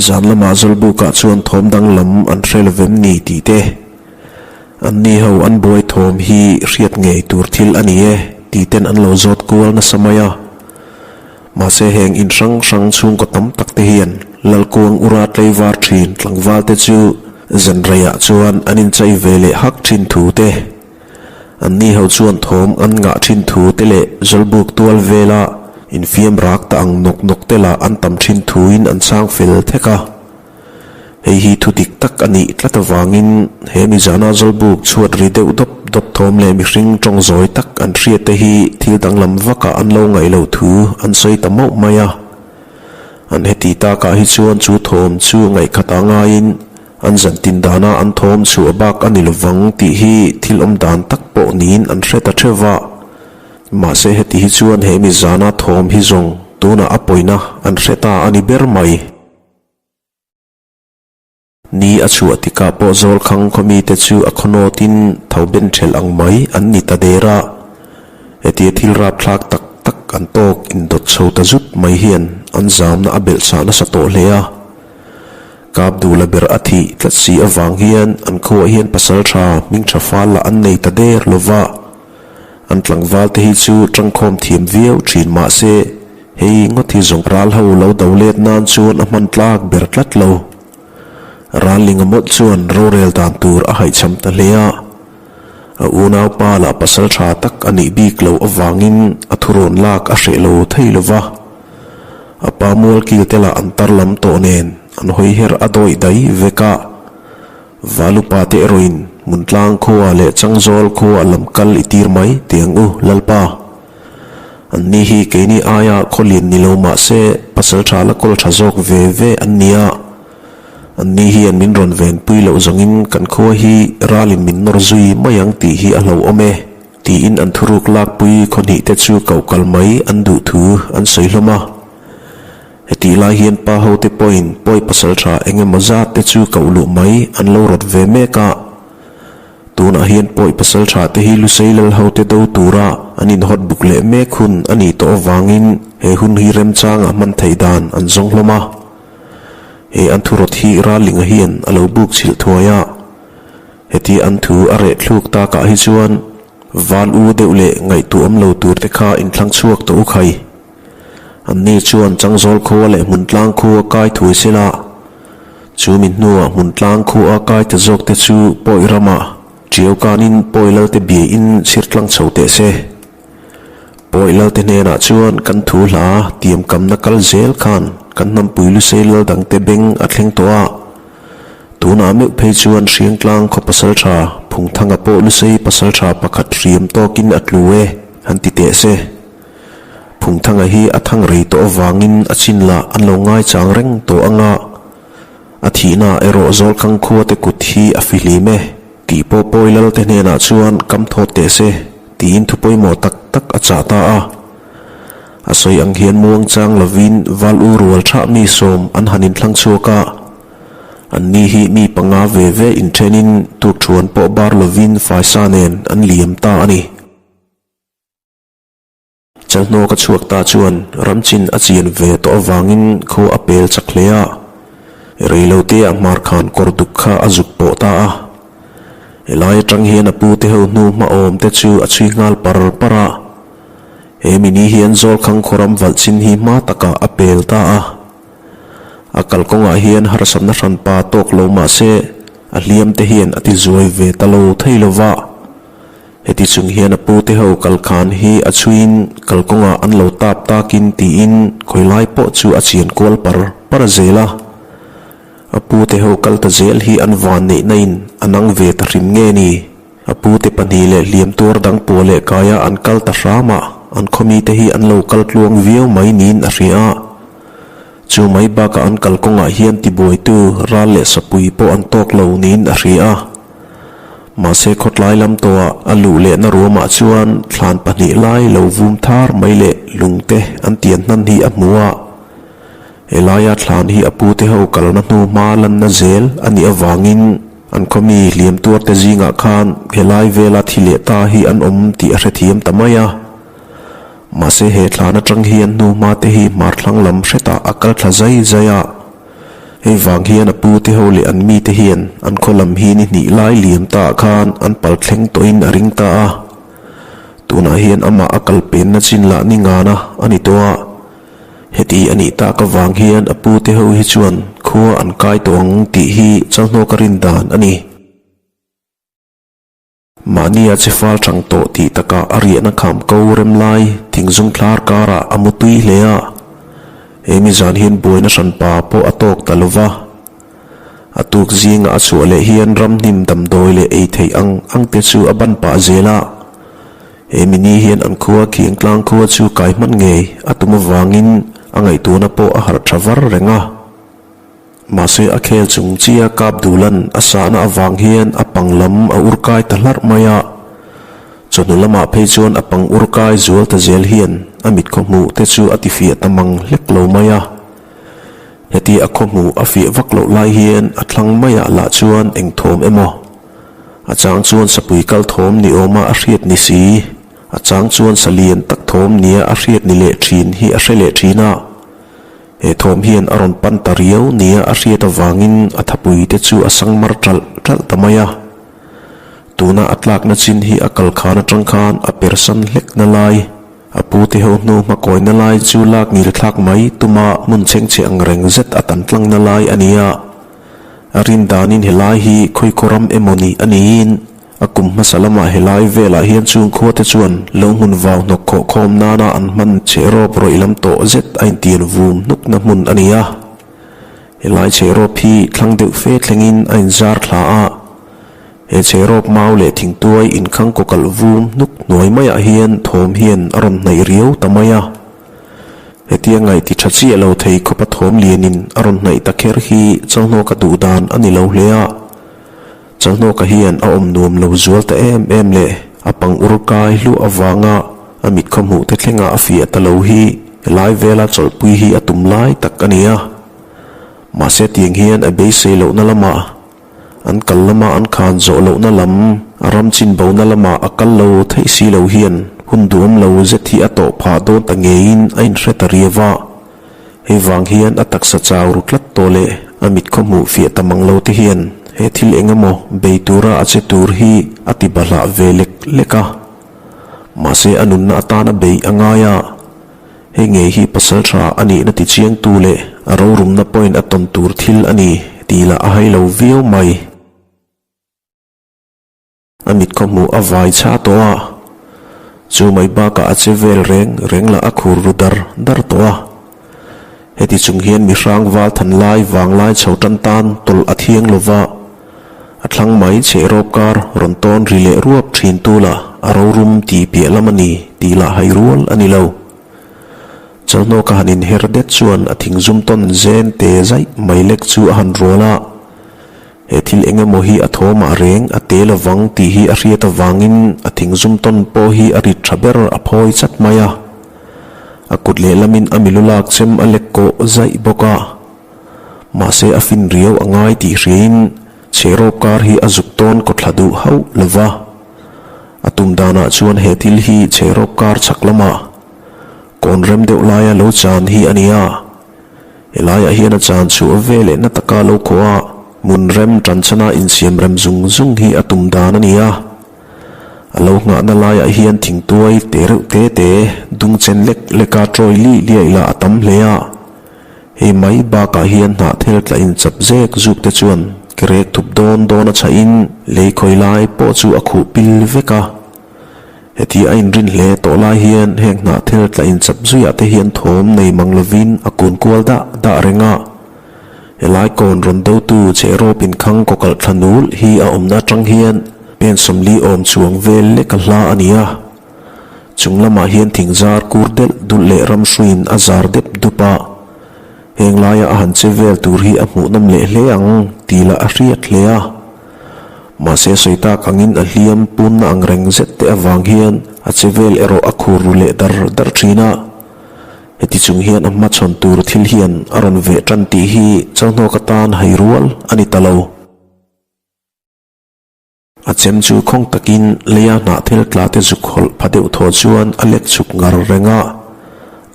zan lamah Zawlbukah chuan thawm danglam an hre lo vem ni tih te, Anni ho an buai thawm hi hriat ngei tur thil a ni e tih ten an lo zawt kual nasa mai a. Mahse heng in hrang hrang chhungkaw tam tak te hian Lalkuang ura tlei var thin tlangval te chu zan reiah chuan an inchei ve leh hak thin thu te, anni ho chuan thawm an ngah thin thu te leh Zawlbuk tual vela infiam rak ta ang nawk nawk te lah an tam thin thuin an chhang fel thek a. Hei hi thu dik tak a nih tlat avangin he mizana Zawlbuk chhuat ri deuh dawp dawp thawm leh mihring tawng zawi tak an hriat te hi thil danglam vakah an lo ngaih loh thu an sawi ta mauh mai a. An heti takah hi chuan chu thawm chu ngaihkhat a ngaiin an zan tin dana an thawm chhuah bak a ni lovang tih hi thil awm dan tak pawh niin an hre ta theuh va. Mahse heti hi chuan he mizana thawm hi zawng tunah a pawina an hre ta a ni ber mai. Ni a chhuah tikah pawh Zawlkhang khaw mite chu a khawnawtin tho ben ṭhelh ang mai an ni ta der a. Hetia thil rapthlak tak tak an tawk indawt chho ta zut mai hian an zamna a belh chah nasa tawh hle a. Kapdula ber a thih tlat si avang hian an khuaah hian pasal tha hming tha fal lah an nei ta der lo va. An tlangval te hi chu tangkhawm thiam viau thin mah se, hei ngawt hi zawng ral ho lo do let nan chuan a hman tlak ber tlat lo. Rallinga mawlh chuan rorel dan tur a haihchham ta hle a. A unaupa lah pasal tha tak a nih bik loh avangin a thurawn lak a hreh lo thei lo va. A pa mualkil te lah an tar lam tawh nen an hawi her a dawih dai vek a. Valupa te erawhin Hmuntlang khua leh Changzawl khua lam kal i tir mai tih ang u, Lalpa. Anni hi keini aia khaw lian ni lo mah se pasal tha la kawl tha zawk ve ve an ni a. Anni hian min rawn venpui loh zawngin kan khua hi ralin min nawr zui mai ang tih hi a hlauhawm e, tiin an thuruk lakpui khaw hnih te chu koh kal mai an duh thu an sawi hlawm a. Hetih lai hian pa hote pawhin pawi pasal tha eng emaw zat te chu koh luh mai an lo rawt ve mek a. Tunah hian pawi pasal tha te hi Lusei lal hote do tura an inhawt buk leh mek hun a nih tawh avangin he hun hi remchanga hman theih dan an zawng hlawm a. He an thurawt hi Rallinga hian a lo buk chhilh thuai a. Heti an thu a reh thluk takah hi chuan val u deuh leh ngaihtuah awm lo tur te kha inthlang chhuak tawh u khai. Anni chuan Changzawl khua leh Hmuntlang khua kai thuai sela, chu mi hnuah Hmuntlang khua kai ta zawk te chu Pawi ramah Tiau kanin Pawi Lalte biain chhir tlang chho teh se. Pawi Lalte hnenah chuan kan thu hla tiamkamna kal zel khan kan hnampui Lusei lal dangte beng a thleng tawh a. Tunah meuh phei chuan Hriangtlang khaw pasaltha Phungthanga pawh Lusei pasaltha pakhat hriam tawkin a tlu e, han ti teh se. Phungthanga hi a thang rei tawh avangin a chin lah an lo ngaichang reng tawh ang a, a thihna erawh Zawlkhang khua te kut hi a fihlim e tih pawh pawi lal te hnenah chuan kam thawt teh se tiin thu pawimawh tak tak a chah ta a. A sawi ang hian muangchang lovin val u rual thah mi sawm an han inthlang chhuak a, anni hi mi panga ve ve inthenin tukthuan pawh bar lovin faisa nen an liam ta a ni. Chalhnawka chhuak ta chuan ramchin a chian ve tawh avangin khaw a pel chak hle a, reiloteah hmarkhan kawr duk kha a zuk pawh ta a. Helai atang hian a pute ho hnu hma awm te chu a chhui nghal par par a. He mini hian Zawlkhang khawram valh chin hi hma takah a pel ta a. A kalkawngah hian harsatna hranpa tawk lo mah se a hliam te hian a ti zuai ve ta lo thei lo va. Heti chung hian a pute ho kal khan hi a chhuiin kalkawngah an lo tap takin tiin khawilai pawh chu a chian kual par par zel a. A pute ho kal ta zel hi an van neihna in a nang ve ta hrim nge ni? A pute pahnih leh hliam tuar dang pawh leh kaia an kal ta hram a, an khawmite hi an lo kal tluang viau mai niin a hria a. Chu mai bakah an kalkawngah hian tibuaitu ral leh sapui pawh an tawk lo niin a hria a. Mahse khawtlai lam tawhah a luh lehna ruamah chuan thlan pahnih lai lo vum thar mai leh lungte an tian hnan hi a hmu a. Helaia thlan hi a pute ho kalna hnu hma lanna zel a nih avangin an khawmi hliam tuarte zingah khan helai vela thi leh ta hi an awm tih a hrethiam ta mai a. Mahse he thlan atang hian hnu hma te hi hmar thlang lam hretah a kal thla zai zai a. Hei vang hian a pu te ho leh an mite hian an khaw lam hi ni hnih lai liam ta ah khan an pal thleng tawhin a ring ta a. Tunah hian amah a kal penna chin lah ni ngana a ni tawh a. Heti a nih tak avang hian a pu te ho hi chuan khua an kai tawh ang tih hi Chalhnawka rin dan a ni. Mahnia che fal thang tawh tih takah a riahna kham ko rem lai thingzung thlar karah a mu tui hle a. He mi zan hian buaina hranpa pawh a tawk ta lo va. A tuk zingah a chhuah leh hian ramhnim damdawi leh ei theih ang ang te chu a ban pah zel a. He mi ni hian an khua khiang tlang khua chu kai hman ngei a tum avangin a ngaihtuahna pawh a harh tha var reng a. Mahse a khel chung chia kap duhlan a sahna avang hian a pang lam a ur kai ta hlarh mai a. Chawhnu lamah phei chuan a pang ur kai zual ta zel hian a mit khaw hmuh te chu a ti fiah ta mang hlek lo mai a. Heti a khaw hmuh a fiah vak loh lai hian a thlang maiah lah chuan eng thawm emaw a chang chuan sapui kal thawm ni awma a hriat ni si, a chang chuan salian tak thawm nia a hriat ni leh thin hi a hre leh thin a. He thawm hian a rawn pan ta riau nia a hriat avangin a thapui te chu a sang mar ṭalh ṭalh ta mai a. Tuna a tlakna chin hi a kal khan aṭang khan a persan hlekna lai, a pute ho hnu hmakawina lai chu lak ngil thlak mai tuma hmun chhengchhe ang reng zet a tan tlangna lai a ni a. A rin danin helai hi khawikhaw ram emaw ni a niin, A kum hmasa lamah helai velah hian chung khuate chuan lo hmun vau hnawk khawh khawm nana an hman chhehrawp rawih lam tawh zet a intian vum hnukna hmun a ni a. Helai chhehrawp hi thlang deuh fe thlengin a inzar thla a. He chhehrawp mau leh thingtuai inkhang kawkalh vum hnuk hnuai maiah hian thawm hian a rawn hnaih riau ta mai a. Hetia ngaih ti tha chiah lo thei khawpa thawm lianin a rawn hnaih ta kher hi Chalhnawka duh dan a ni lo hle a. Chalhnawka hian a awm nuam lo zual ta em em leh a pang ur kai hluah avanga a mit khaw hmuh te thlenga a fiah ta lo hi helai vela chawlhpui hi a tum lai tak a ni a. Mahse tiang hian a beisei lohna lamah an kal lama an khan zawh lohna lam a ram chin bona lamah a kal lo theih si lo hian hun duhawm lo zet hi a tawh phah dawn ta ngeiin a inhre ta riau a. Hei vang hian a taksa chau ru tlat tawh leh a mit khaw hmuh fiah ta mang lo te hian he thil eng emaw bei tura a che tur hi a ti bahlah ve lek lek a. Mahse a nunna atana beih a ngai a, hei ngei hi pasal tha a nihna ti chiangtu leh a rorumna point a tawn tur thil a ni tih lah a hai lo viau mai. A mit khaw hmuh a vai chha tawh a, chu mai bakah a che vel reng reng lah a khur ru dar dar tawh a. Heti chung hian mi hrang val than lai vang lai chho tan tan tawlh a thiang lo va, a thlang mai chhe rawp kar rawn tawn ri leh ruap thin tu lah a rorum tih piah lam a ni tih lah hai rual a ni lo. Chalhnawka han inher det chuan a thingzum tawn zen te zaih mai lek chu a han rual a. He thil eng emaw hi a thawmah reng a te lovang tih hi a hriat avangin a thingzum tawn pawh hi a rit tha ber a phawi chat mai a. A kut lehlamin a milu lak chem a lek kawh zaih bawk a. Mahse a fin riau a ngai tih hriain chhehrawp kar hi a zuk tawn kawthla duh hauh lo va. A tum danah chuan he thil hi chhehrawp kar chhak lamah kawn rem deuh laia lo chan hi a ni a. Helaiah hian a chan chhuah ve leh na taka lo khawh a, hmun rem tanchana insiam rem zung zung hi a tum dan a ni a. A lo nghahna laiah hian thingtuai te reuh te te, dung chen lek leka trawi lih liaih lah a tam hle a. Hei mai bakah hian hnahthel tla inchap zek zuk te chuan kerek thup dawn dawn a chhahin lei khawi lai pawh chu a khuh pil vek a. Heti a inrin hle tawh lai hian heng hnahthel tla inchap zuiah te hian thawm nei mang lovin a kun kual dah dah reng a. Helai kawn rawn dotu chehrawp inkhang kawkalh thla nul hi a awmna atang hian pen 40 awm chuang vel lek a hla a ni a. Chung lamah hian thing zar kur delh dulh leh ram hruiin a zar dep dup a. Heng laia a han che vel tur hi a hmuhnawm leh hle ang tih lah a hriat hle a. Mahse sawi tak angin a hliam punna ang reng zet te avang hian a che vel erawh a khur ru leh dar dar thin a. Heti chung hian a hmachhawn tur thil hian a rawn veh tan tih hi Chauhnawk atan hai rual a ni ta lo. A chem chu khawng takin leia hnahthel tla te zuk hawlh pha deuh thaw chuan a lek chhuk ngar reng a.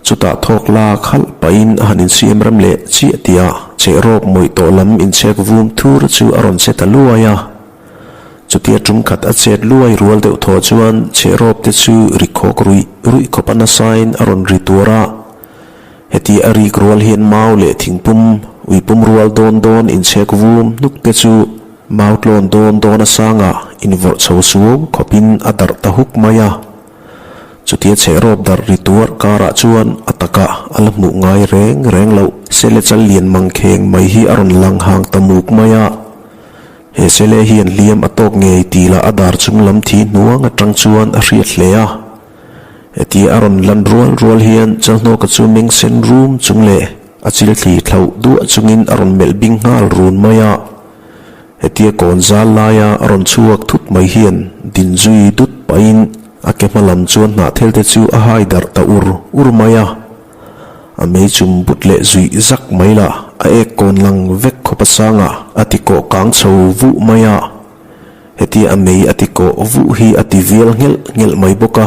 Chutah thawk lak halh pahin a han insiam rem leh chiah tih ah chehrawp mawih tawh lam inchhek vum thur chu a rawn che ta luai a. Chutia tum khat a chet luai rual deuh thaw chuan chehrawp te chu ri khawk ruih ruih khawp a nasain a rawn ri tuar a. Heti a rik rual hian mau leh thingpum, uipum rual dawn dawn inchhek vum hnuk te chu mau tlawn dawn dawn a sangah invawrh chho suau khawpin a darh ta huk mai a. Chutia chehrawp darh ri tuar karah chuan a takah a la hmuh ngai reng reng loh. Sele chal lian mangkheng mai hi a rawn lang hang ta muk mai a. He sele hian hliam a tawk ngei tih lah a dar chung lam thi hnuang atang chuan a hriat hle a. Hetia a rawn lan rual rual hian Chalhnawka chu meng sen rum chung leh a chil thli thlauh duah chungin a rawn melh bing nghal run mai a. Hetia kawn zal laia a rawn chhuak thut mai hian din zui dut pahin a ke hma lam chuan hnahthel te chu a hai darh ta ur ur mai a. A mei chum but leh zuih zak mai la, a ek kawn lang vek khawp a sang a, a ti kawh kang chho vuh mai a. Hetia a mei a ti kawh vuh hi a ti vial nghelh nghelh mai bawk a.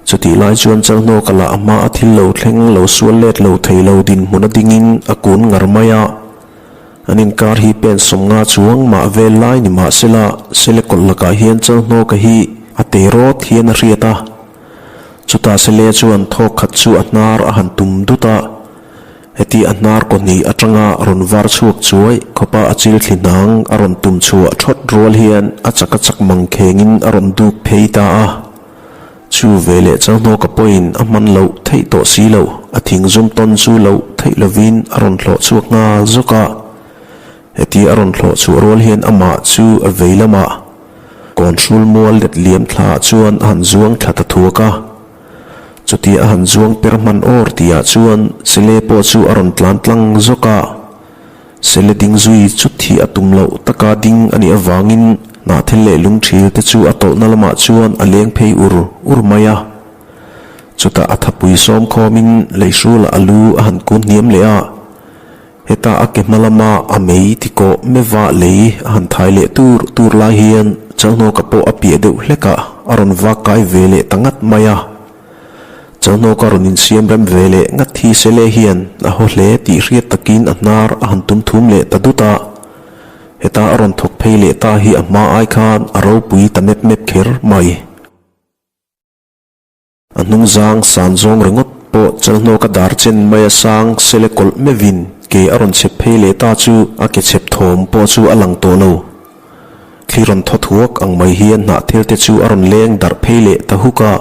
Chutih lai chuan Chalhnawka lah a hma a thil lo thleng lo sual let lo thei lo dinhmun a dingin a kun ngar mai a. An inkar hi pen 50 chuang mah vel lai ni mahsela Selekawlh lakah hian Chalhnawka hi a te rawt hian a hriat a. Chutah Sele chuan thawk khat chu a hnar a han tum dut a, heti a hnar kawhnih atanga rawn var chhuak chuai khawpa a chil thli hnang a rawn tum chhuah thawt rual hian a chak a chak mang khengin a rawn duk phei ta a. Chu veleh Chauhnawka pawhin a hman loh theih tawh si loh, a thing zum tawn chu loh theih lovin a rawn hlawh chhuak nghal zawk a. Heti a rawn hlawh chhuah rual hian amah chu a vei lamah Kawnhrul mual let liam thla ah chuan a han zuang thla ta thuak a. Chutia a han zuang per hman awr tih ah chuan Sele pawh chu a rawn tlan tlang zawk a. Sele ding zui chut hi a tum loh taka ding a nih avangin hnahthel leh lungthil te chu a tawlhna lamah chuan a leng phei ur ur mai a. Chutah a thapui sawm khawmin leihrul ah a lu a han kun hniam leh a. Heta a ke hma lama a mei ti kawh meva lei a han thai leh tur tur lai hian Chalhnawka pawh a piah deuh hlek a, a rawn vak kai ve leh ta ngat mai a. Chalhnawka rawn insiam rem ve leh ngat hi Sele hian a haw hle tih hriat takin a hnar a han tum thum leh ta dut a. Heta a rawn thawk phei leh ta hi a hma ai khan a ropui ta mep mep kher mai. A hnung zang san zawng ringawt pawh Chalhnawka dar chen mai a sang sele kawlh meuhin ke a rawn chhep phei leh ta chu a ke chhep thawm pawh chu a lang tawh lo. Thli rawn thaw thuak ang mai hian hnahthel te chu a rawn leng darh phei leh ta huk a.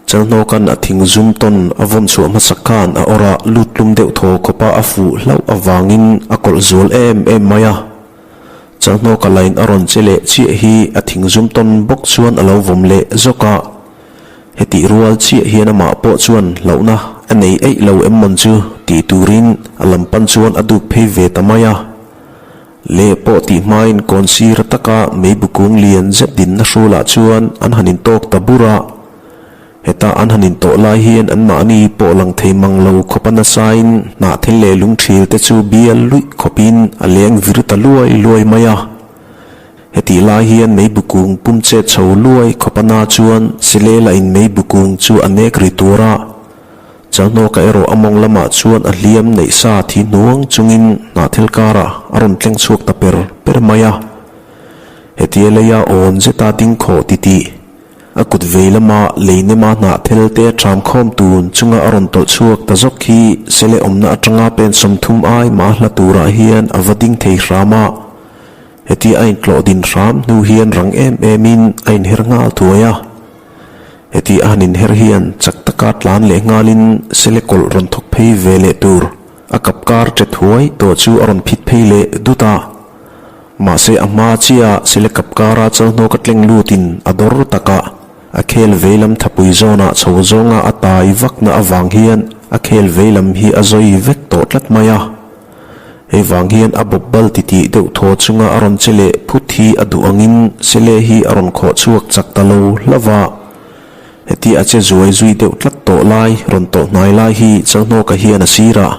Chalhnawka'n a thing zum tawn a vawn chhuah hmasak khan a awrah lut tlum deuh thaw khawpa a fuh hlauh avangin a kawlh zual em em mai a. Chalhnawka line a rawn che leh chiah hi a thing zum tawn bawk chuan a lo vawm leh zawk a. Hetih rual chiah hian amah pawh chuan hlauhna a nei eih lo em mawn chu tih turin a lam pan chuan a duk phei ve ta mai a. Leh pawh tih hmain kawn sir taka meibu kung lian zet dinna hrulah chuan an han intawk ta bur a. Heta an han intawh lai hian anmahni pawh lang thei mang lo khawpa nasain hnahthel leh lungthil te chu bial luih khawpin a leng vir ta luai luai mai a. Hetih lai hian meibu kung pum chet chho luai khawp a na chuan Silela in meibu kung chu a nek ri tur a. Chalhnawka erawh a mawng lamah chuan a hliam neih sa thi hnuang chungin hnahthel karah a rawn tleng chhuak ta per per mai a. Hetia leia awn zeta ding khawh titih a kut vei lama lei nema hnahthel te ṭham khawm tun chunga a rawn tawlh chhuak ta zawk hi Sele awmna aṭanga pen 30 ai mah hla turah hian a va ding thei hram a. Heti a intlawh din hram hnu hian rang em emin a inher nghal thuai a. Heti a han inher hian chak taka tlan leh nghalin sele kawlh rawn thawk phei ve leh tur a kap kar ṭet huai tawh chu a rawn phit phei leh dut a. Mahse a hma chiah sele kap kara chalhnawk a tleng lutin a dawr takah a khel veilam thapui zawnah chho zawnga a tai vakna avang hian a khel veilam hi a zawi vek tawh tlat mai a. Hei vang hian a bawp bal titih deuh thaw chunga a rawn che leh phut hi a duh angin sele hi a rawn khawh chhuak chak ta lo hlauh a. Heti a che zuai zui deuh tlat tawh lai rawn tawh hnai lai hi Chalhnawka hian a sir a.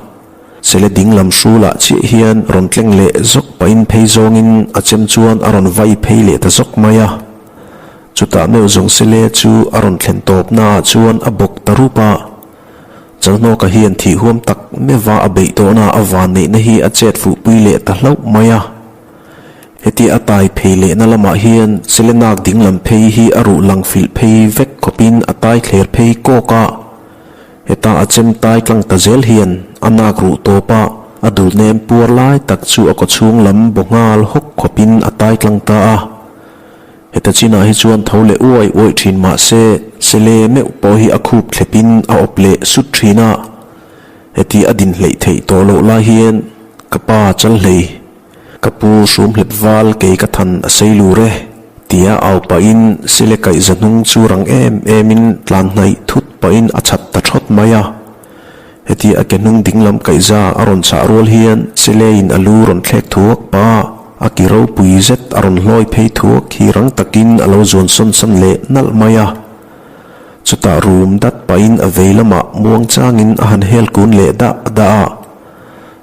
Sele ding lam hrulah chiah hian rawn tleng leh zawk pahin phei zawngin a chem chuan a rawn vai phei leh ta zawk mai a. Chutah meuh zawng sele chu a rawn thlen tawpnaah chuan a bawk ta rup a. Chalhnawka hian thih huam tak meuha a beih tawhna a van neihna hi a chet fuh pui leh ta hlauh mai a. Hetia a tai phei lehna lamah hian Selenak dinglam phei hi a ruh lang filh phei vek khawpin a tai thler phei kawk a. Heta a chem tai tlang ta zel hian a nak ruh tawp a, a dul nem puar lai tak chu a kawchhung lam baw nghal hawk khawpin a tai tlang ta a. Heta chinah hi chuan tho leh uai uaih thin mah se, sele meuh pawh hi a khup thlepin a awp leh sut thin a. Heti a din hleih theih tawh loh lai hian ka pa chal hlei, ka pu hrum hlep val kei ka than a sei lur e, tia au pahin sele kaihza hnung chu rang em emin tlan hnaih thut pahin a chhat ta thawt mai a. Heti a ke hnung dinglam kaihza a rawn chah rual hian Sele-in a lu rawn thlek thuak pa a ki ropui zet a rawn hlawi phei thuak hi rang takin a lo zuan sawn san leh nalh mai a. Chutah rum dat pahin a vei lamah muang changin a han hel kun leh dah dah a.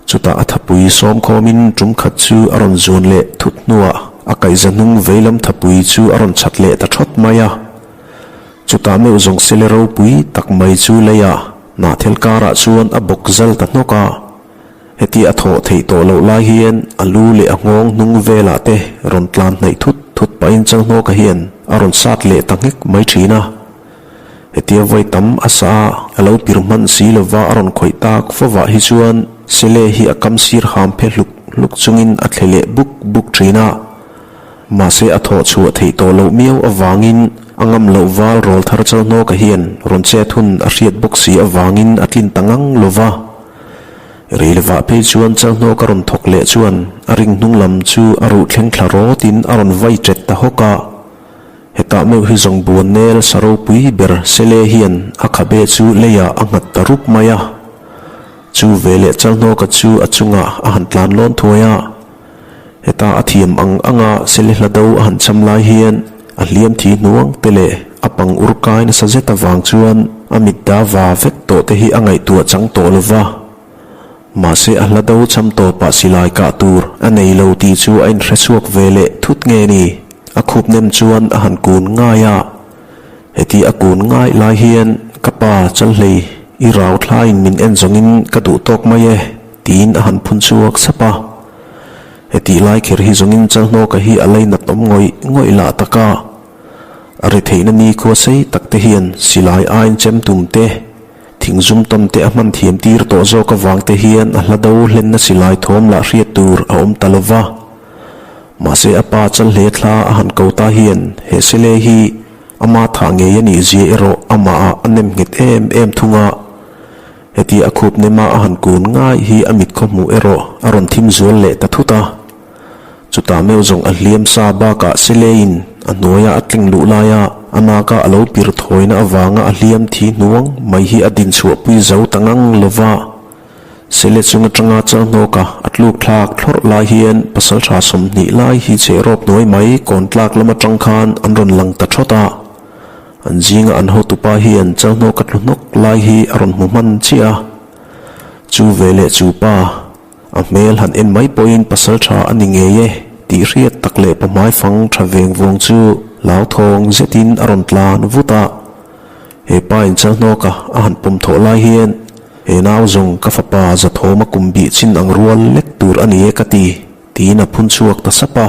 Chutah a thapui sawm khawmin tum khat chu a rawn zuan leh thut hnuah a kaihza hnung veilam thapui chu a rawn chat leh ta thawt mai a. Chutah meuh zawng sele ropui tak mai chu leiah hnahthel karah chuan a bawk zal ta hnawk a. Heti a thawh theih tawh loh lai hian a lu leh a nghawng hnung velah te rawn tlan hnaih thut thut pahin Chalhnawka hian a rawn sat leh ta nghek mai thin a. Hetia vawi tam a sa a, a lo pir hman si lova a rawn khawih tak fovah hi chuan sele hi a kam sir ham phe hluk hluk chungin a thle leh buk buk thin a. Mahse a thawh chhuah theih tawh loh miau avangin a ngam loh val rawl thar Chalhnawka hian rawn chet hun a hriat bawk si avangin a tlin ta ngang lo va. Reilevah phei chuan Chalhnawka rawn thawk leh chuan a ring hnung lam chu a ruh thleng thla rawtin a rawn vai ṭet ta hawk a. Hetah meuh hi zawng buannel sa ropui ber Sele hian a khabe chu leiah a nghat ta rup mai a. Chu veleh Chalhnawka chu a chungah a han tlan lawn thuai a. Heta a thiam ang anga sele hla do a han cham lai hian a hliam thi hnuang te leh a pang ur kai nasa zet avang chuan a mit da va vek tawh te hi a ngaihtuah chang tawh lo va. Mahse a hla do cham tawpah silai kah tur a nei lo tih chu a inhre chhuak ve leh thut nge ni? A khup nem chuan a han kun ngai a. Heti a kun ngai lai hian ka pa Chalhlei i rau thlaiin min en zawngin ka duh tawk mai e tiin a han phun chhuak sap a. Hetih lai kher hi zawngin Chalhnawka hi a leinat awm ngawih ngawih lah tak a. A ri theihna nikhua sei tak te hian silai ain chem tum te, thing zum tawn te a hman thiam tir tawh zawk avang te hian a hla do hlenna silai thawm lah hriat tur a awm ta lo va. Mahse a pa Chalhle thla a han ko ta hian he sele hi ama thah ngei a nih zia erawh amahah a nem nghet em em thung a. Heti a khup nema a han kun ngai hi a mit khaw hmuh erawh a rawn thim zual leh ta thut a. Chutah meuh zawng a hliam sa bakah Sileiin a hnuaia a tling luh laia a naka a lo pir thawina avanga a hliam thi hnuang mai hi a din chhuahpui zo ta ngang lo va. Sile chung atanga Chalhnawka a tluk thlak thlawrh lai hian pasaltha 20 lai hi chehrawp hnuai mai kawn tlak lam atang khan an rawn lang ta thawt a. An zinga an hotupa hian Chalhnawka tlu hnawk lai hi a rawn hmu hman chiah a. Chu veleh chu pa, a hmel han en mai pawhin pasaltha a ni ngei e tih hriat tak leh pahmai fang tha veng vawng chu hlauthawng zetin a rawn tlan vut a. He pa in Chalhnawka a han pawm thawh lai hian he nau zawng ka fapa Zathawma kum bih chin ang rual lek tur a ni e ka ti, tiin a phun chhuak ta sap a.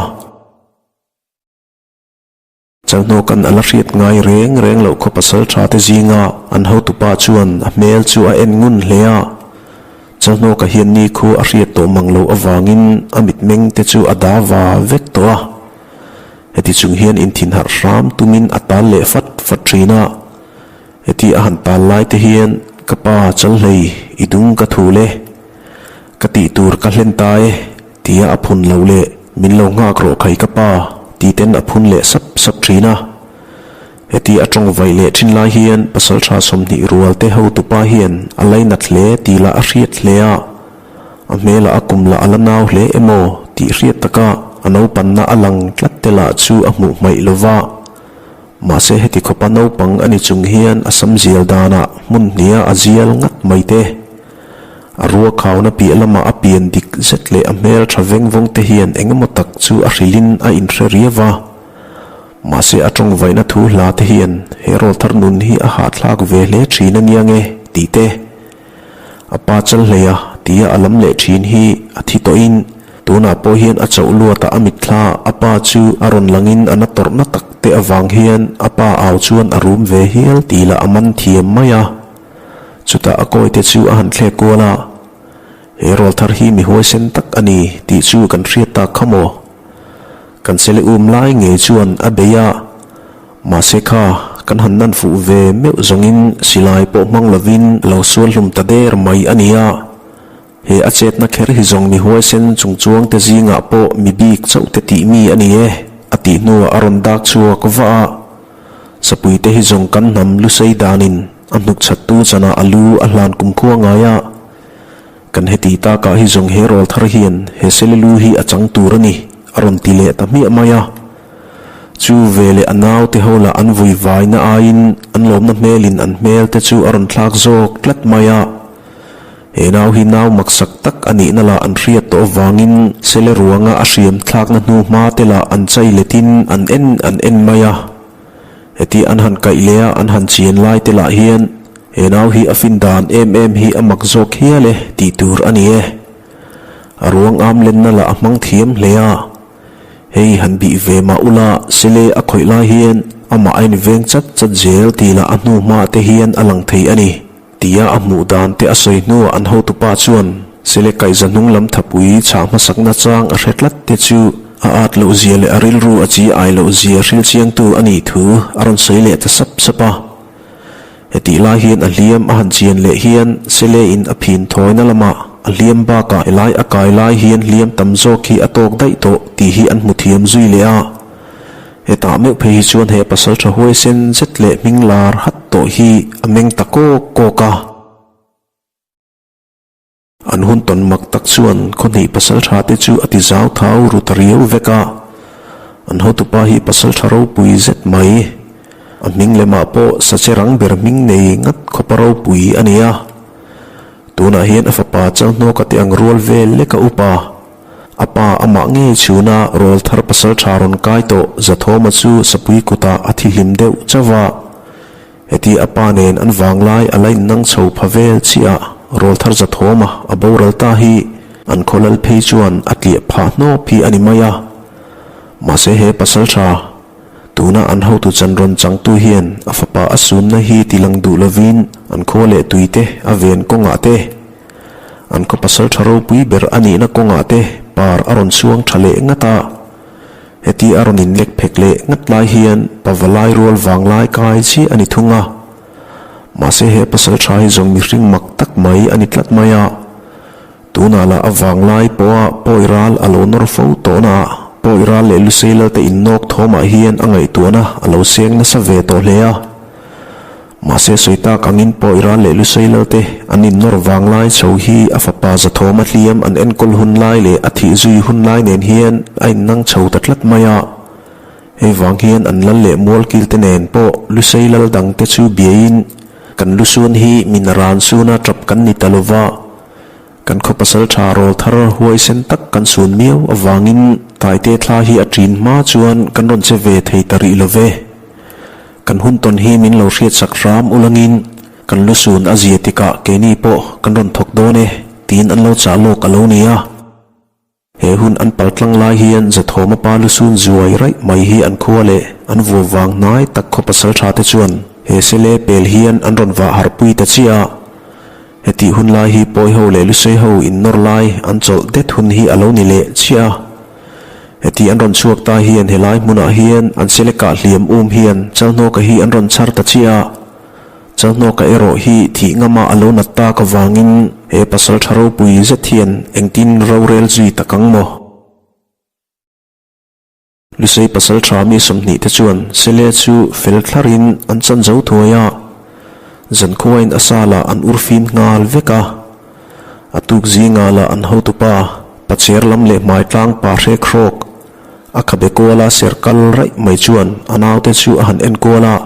Chalhnawka'n a la hriat ngai reng reng loh khaw pasal tha te zinga an hotupa chuan a hmel chu a en ngun hle a. Chalhnawka hian ni khu a hriat tawh mang loh avangin a mitmeng te chu a da va vek tawh a. Heti chung hian inthinharh hram tumin a tal leh fat fat thin a. Heti a han tal lai te hian ka pa Chalhlei i dung ka thul e, ka tih tur ka hlen ta e tia a phun loh leh min lo nghak rawh khai ka pa ti ten a phun leh sap sap thin a. Heti a tawng vaih leh thin lai hian pasaltha 20 rual te hotupa hian a lainat hle tih lah a hriat hle a. A hmelah a kum lah a la nau hle emaw tih hriat taka a naupanna a lang tlat te lah chu a hmuh hmaih lo va. Mahse heti khawpa naupang a ni chung hian a sam zial danah hmun hnia a zial ngat mai te. A ruakhauna piah lamah a pian dik zet leh a hmel tha veng vawng te hian eng emaw tak chu a hrilhin a inhre riau va. Mahse a tawngvaihna thu hla te hian he rawlthar nun hi a hahthlak ve hle thin a nia nge tih te. A pa Chalhleia tia a lam leh thin hi a thi tawhin tunah pawh hian a chauh luatah a mitthla a pa chu a rawn langin a na tawrhna tak te avang hian a pa au chuan a rum ve hial tih lah a man thiam mai a. Chutah a kawite chu a han thlek kual a, He rawlthar hi mi huaisen tak a ni tih chu kan hriat tak kha maw? Kan sele um lai ngei chuan a bei a. Mahse kha, kan han nan fuh ve meuh zawngin silai pawh hmang lovin a lo sual hlum ta der mai a nia. He a chetna kher hi zawng mi huaisen chungchuang te zingah pawh mi bik chauh te tih mi a ni e, a tih hnuah a rawn dak chhuak vah a. Sapui te hi zawng kan hnam lusei danin a hnuk chhattu chanah a lu a hlan kumkhua ngai a. Kan heti takah hi zawng he rawl thar hian he sele lu hi a chang tur a ni, a rawn ti leh ta hmiah mai a. Chu veleh a naute ho lah an vui vaina aiin an lawmna hmelin an hmel te chu a rawn thlak zawk tlat mai a. He nau hi nau maksak tak a nihna lah an hriat tawh avangin sele ruanga a hriam thlakna hnu hma te lah an chai letin an en an en mai a. Heti an han kaih leh a an han chian lai te lah hian he nau hi a fin dan em em hi a mak zawk hial e tih tur a ni e. A ruang am lenna lah a hmang thiam hle a. Hei han bih ve mah ula sele a khawih lai hian amah a inveng chat chat zel tih lah a hnu hma te hian a lang thei a ni tia a hmuh dan te a sawi hnuah an hotupa chuan sele kaihza hnung lam thapui chhah hmasakna chang a hre tlat te chu a at loh zia leh a rilru a chi ai loh zia hrilh chiangtu a nih thu a rawn sawi leh ta sap sap a. Hetih lai hian a hliam a han chian leh hian Sele in a phin thawina lamah a hliam bakah helai a kai lai hian hliam tam zawk hi a tawk daih tawh tih hi an hmu thiam zui leh a. Hetah meuh phei hi chuan he pasal tha huaisen zet leh hming lar hat tawh hi a meng ta kawk kawk a. An hun tawn mak tak chuan khawhnih pasal tha te chu a ti zau thau ru ta riau vek a. An hotupa hi pasal tha ropui zet mai. A hming lemah pawh sache rang ber hming nei ngat khawpa ropui a ni a. Tunah hian a fapa Chalhnawka te ang rual vel lek a upa. A pa amah ngei chhuna rawl thar pasal tha rawn kai tawh Zathawma chu sapui kutah a thi hlim deuh chauh a. Heti a pa nen an vanglai a la innang chho pha vel chiah a, Rawlthar Zathawma a boral ta hi an khawlal phei chuan a tliah phah hnawp hi a ni mai a. Mahse he pasaltha, tuna an hotu chan rawn changtu hian a fapa a sunna hi tilang duh lovin an khua leh tuite a ven kawngah te, an khaw pasaltha ropui ber a nihna kawngah te par a rawn chhuang tha leh ngat a. Heti a rawn inlek phek leh ngat lai hian pavalai rual vanglai kai chiah a ni thung a. Mahse he pasal tha hi zawng mihring mak tak mai a ni tlat mai a. Tunah lah a vanglai pawha pawi ral a lo nawr fo tawhna ah pawi ral leh lusei lalte innawk thawmah hian a ngaihtuahna a lo seng nasa ve tawh hle a. Mahse sawi tak angin pawh Iran leh Lusei lalte an innawr vang lai chho hi a fapa Zathawm a hliam an enkawl hun lai leh a thih zui hun lai nen hian a innang chho ta tlat mai a. Hei vang hian an lal leh mualkil te nen pawh Lusei lal dang te chu biain kan lusun hi min ran suna tap kan ni ta lova, kan khaw pasal tha rawl thar huaisen tak kan sun miau avangin Taite thla hi a ṭin hma chuan kan rawn che ve thei ta rih love. Kan hun tawn hi min lo hriatsak hram ulangin kan lusun a zia tikah keini pawh kan rawn thawk dawn e tiin an lo chah lawk a lo ni a. He hun an pal tlang lai hian Zathawma pa lusun zuai raih mai hi an khua leh an vuau vang hnai tak khaw pasal tha te chuan he sele pel hian an rawn vah harhpui ta chiah a. Hetih hun lai hi pawi ho leh lusei ho innawr lai an chawlh det hun hi a lo ni leh chiah a. Heti an rawn chhuak ta hian helai hmunah hian an sele kah hliam um hian Chalhnawka hi an rawn chhar ta chiah a. Chalhnawka erawh hi thih ngama a lo nat tak avangin he pasaltha ropui zet hian engtin rorel zui tak ang maw? Lusei pasaltha mi 20 te chuan Sele chu fel thlarin an chan zo thuai a, zankhuain a salah an ur fim nghal vek a. A tuk zingah lah an hotupa, pacher lam leh hmai tlang pa hrek hrawk, a khabe kuala ser kal raih mai chuan a naute chu a han en kual a,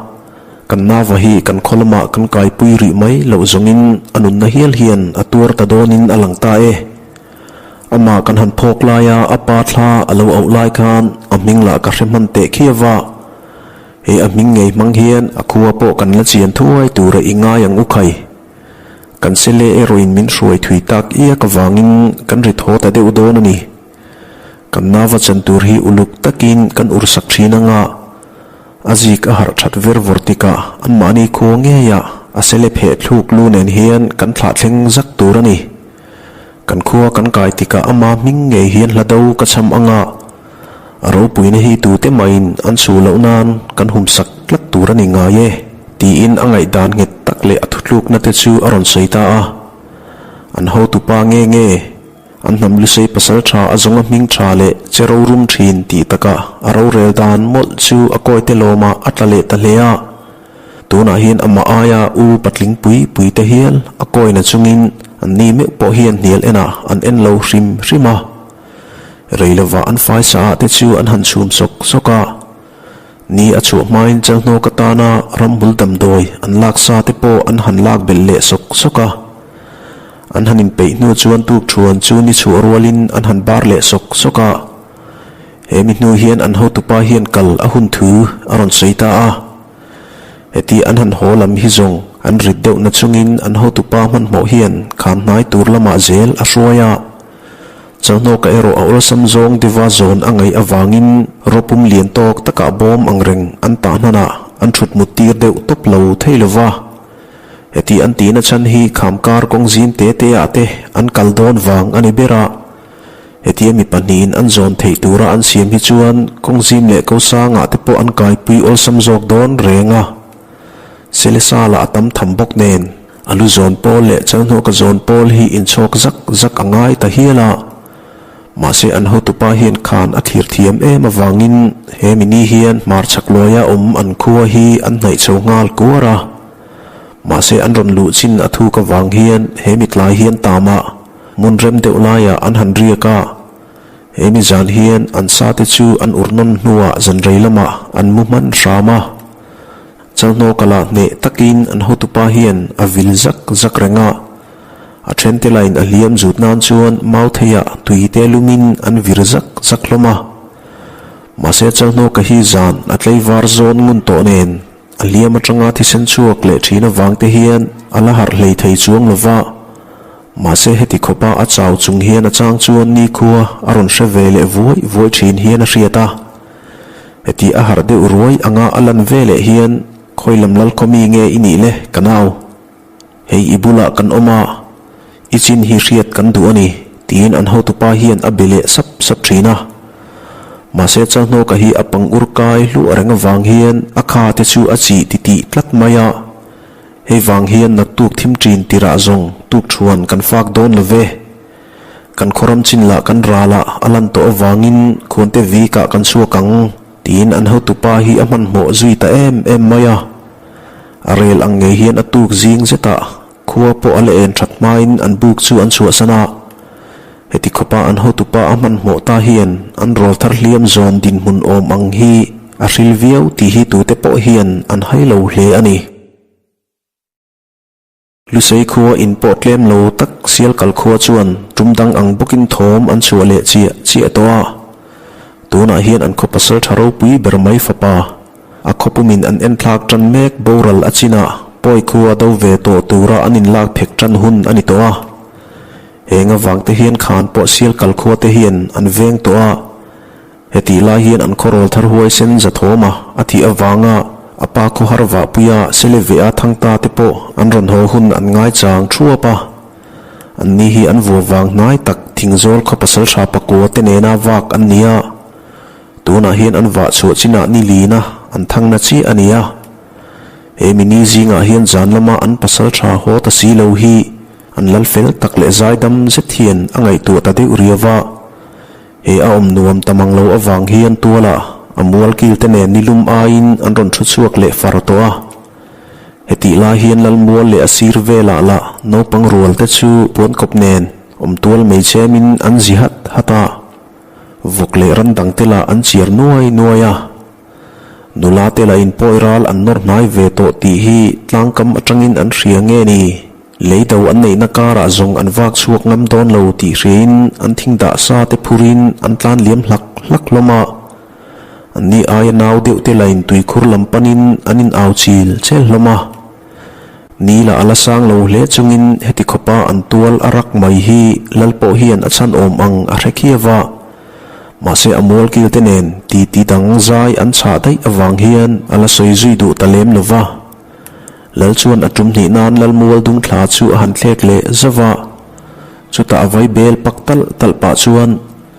Kan nava hi kan khaw lamah kan kaipui rih mai loh zawngin a nunna hial hian a tuar ta dawnin a lang ta e. Amah kan han phawk laia a pa thla a lo auh lai khan a hming lah ka hre hman teh khiau a. He a hming ngei hmang hian a khua pawh kan la chian thuai tura i ngai ang u khai. Kan sele erawhin min hruai thui tak iak avangin kan ri thaw ta deuh dawn a ni. Kan nava chan tur hi uluk takin kan ursak thin anga a zik a harh that ver vawr tikah anmahni khua ngeiah a sele pheh thluk lu nen hian kan thlah thleng zak tur a ni. Kan khua kan kai tikah ama hming ngei hian hla do ka cham anga a ropuina hi tute mahin an chhu loh nan kan humsak tlat tur a ni ngai e, tiin a ngaihdan nghet tak leh a thutlukna te chu a rawn sawi ta a. An hotupa nge nge, an hnam lusei pasal tha a zawnga hming tha leh che rorum thin tih takah a rorel dan mawlh chu a kawite lawmah a tla leh ta hle a. Tunah hian amah aia u patling pui pui te hial a kawina chungin an ni meuh pawh hian hnial enah an en lo hrim hrim a. Rei lovah an faisa ah te chu an han chhum sawk sawk a. Ni a chhuah hmain Chalhnawk atana ramhmul damdawi an lak sa te pawh an han lak belh leh sawk sawk a. An han inpeih hnu chuan tukthuan chu ni chhuah rualin an han bar leh sawk sawk a. He mi hnu hian an hotupa hian kal a hun thu a rawn sawi ta a. Heti an han haw lam hi zawng an rit deuh na chungin an hotupa hmanhmawh hian kham hnai tur lamah zel a hruai a. Chalhnawka erawh a awlsam zawng deuha zawn a ngaih avangin rawpum lian tawk takah bawm ang reng an tah hnanah an thut mut tir deuh tawp lo thei lo va. Heti an tihna chhan hi kham kar kawng zim te te ah te an kal dawn vang a ni ber a. Hetia mi pahnihin an zawn theih tura an siam hi chuan kawng zim leh ko sangah te pawh an kaipui awlsam zawk dawn reng a. Selesa lah a tam tham bawk nen, a lu zawn pawl leh chalhnawka zawn pawl hi inchhawk zak zak a ngai ta hial a. Mahse an hotupa hian khan a thlir thiam em avangin he mi ni hian hmarchhak luaia awm an khua hi an hnaih chho nghal kuar a. Mahse an rawn luh chin a thuk avang hian he mi tlai hian tamah Hmun rem deuh laiah an han riak a, he mi zan hian an sate chu an ur nawn hnuah zan rei lamah an mu hman hram a. Chalhnawka lah hneh takin an hotupa hian a vil zak zak reng a, a thente lain a hliam zut nan chuan mautheiah tui te lumin an vir zak zak hlawm a. Mahse Chalhnawka hi zan a tleivar zawn ngun tawh nen A hliam atanga thisen chhuak leh thin avang te hian a la harh hlei thei chuang lo va. Mahse heti khawpa a chau chung hian a chang chuan nikhua a rawn hre ve leh vuai vuai thin hian a hriat a. Heti a harh deuh ruai anga a lan ve leh hian khawi lam lalkhawmi nge i nih le ka nau? Hei i bulah kan awm a, i chin hi hriat kan duh a ni, tiin an hotupa hian a be leh sap sap thin a. Mahse Chalhnawka hi a pang ur kai hluah reng avang hian a kha te chu a chih titih tlat mai a. Hei vang hian naktuk thim ṭin tirah zawng tukthuan kan fak dawn lo ve. Kan khawram chin lah kan ralah a lan tawh avangin khuante vikah kan chhuak ang. Tiin an hotupa hi a hmanhmawh zui ta em em mai a. A rel ang ngei hian a tuk zing zetah khua pawh a la en that hmain an buk chu an chhuahsan a. Heti khawpa an hotupa a hmanhmawh ta hian an rawl thar hliam zawn dinhmun awm ang hi a hril viau tih hi tute pawh hian an hai lo hle a ni. Lusei khua in pawh tlem lo tak Sialkal khua chuan tum dang ang bawkin thawm an chhuah leh chiah chiah tawh a. Tunah hian an khaw pasal tha ropui ber mai fapa, a khaw pumin an enthlak tan mek boral a chinah pawi khua do ve tawh tura an inlak phek tan hun a ni tawh a. Heng avang te hian khan pawh Sialkal khua te hian an veng tawh a. Hetih lai hian an khawrawl thar huaisen Zathawma a thih avanga a pa khawhar vahpuia sele ve a thangta te pawh an rawn haw hun an ngaichang thuap a. An ni hi an vua vang hnai tak Thingzawl khaw pasaltha pakua te nena vak an ni a. Tunah hian an vah chhuah chinah ni lina an thangna chiah a ni a. He mini zingah hian zan lama an pasal tha haw ta si lo hi an lal fel tak leh zaidam zet hian a ngaihtuah ta deuh riau va. He a awm nuam ta mang lo avang hian tualah a mual kil te nen nilum aiin an rawn thu chhuak leh far tawh a. Hetih lai hian Lalmual leh a sir velah lah naupang rual te chu puankawp nen awm tual mai chemin an zi hat hat a. Vawk leh ran dang te lah an chiar nuai nuai a. Nula te lah in pawi ral an nawr hnai ve tawh tih hi tlangkam atangin an hria nge ni? Lei do an neihna karah zawng an vak chhuak ngam dawn lo tih hriain an thing dah sa te phurin an tlan liam hlak hlak hlawm a. Anni aia nau deuh te lain tuikhur lam panin an in au chil chel hlawm a. Ni lah a la sang lo hle chungin heti khawpa an tual a rak mai hi lal pawh hian a chhan awm ang a hre khiau a. Mahse a mual kil te nen titi dang zai an chhah daih avang hian a la sawi zui duh ta lem lo va. Lal chuan a tum hnih nan Lalmual dung thla chu a han thlek leh zauh a. Chutah a vai bel pak talh talh pah chuan,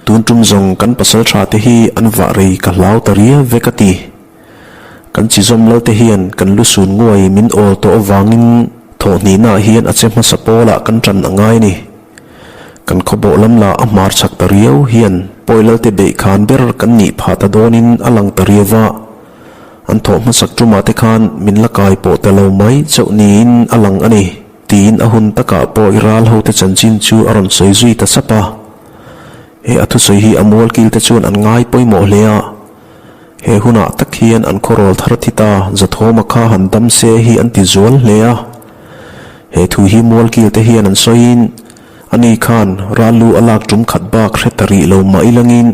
Tun tum zawng kan pasal tha te hi an vah rei ka hlau ta riau ve ka ti. Kan chizawm lal te hian kan lu sun nguai min awl tawh avangin thawhhnihnaah hian a che hmasa pawlah kan tan a ngai a ni. Kan khawbawh lam lah a hmar chak ta riau hian pawi lal te beih khan ber kan nih phah ta dawnin a lang ta riau va. An thawh hmasak tumah te khan min la kai pawh ta lo mai chauh niin a lang a ni, tiin a hun takah pawh i ral hote chanchin chu a rawn sawi zui ta sap a. He a thusawi hi a mualkil te chuan an ngai pawimawh hle a. He hunah tak hian an khawrawl thar thi ta Zathawma kha han dam se hi an ti zual hle a. He thu hi mualkil te hian an sawiin ani khan ral lu a lak tum khat bak hre ta rih lo mah ilangin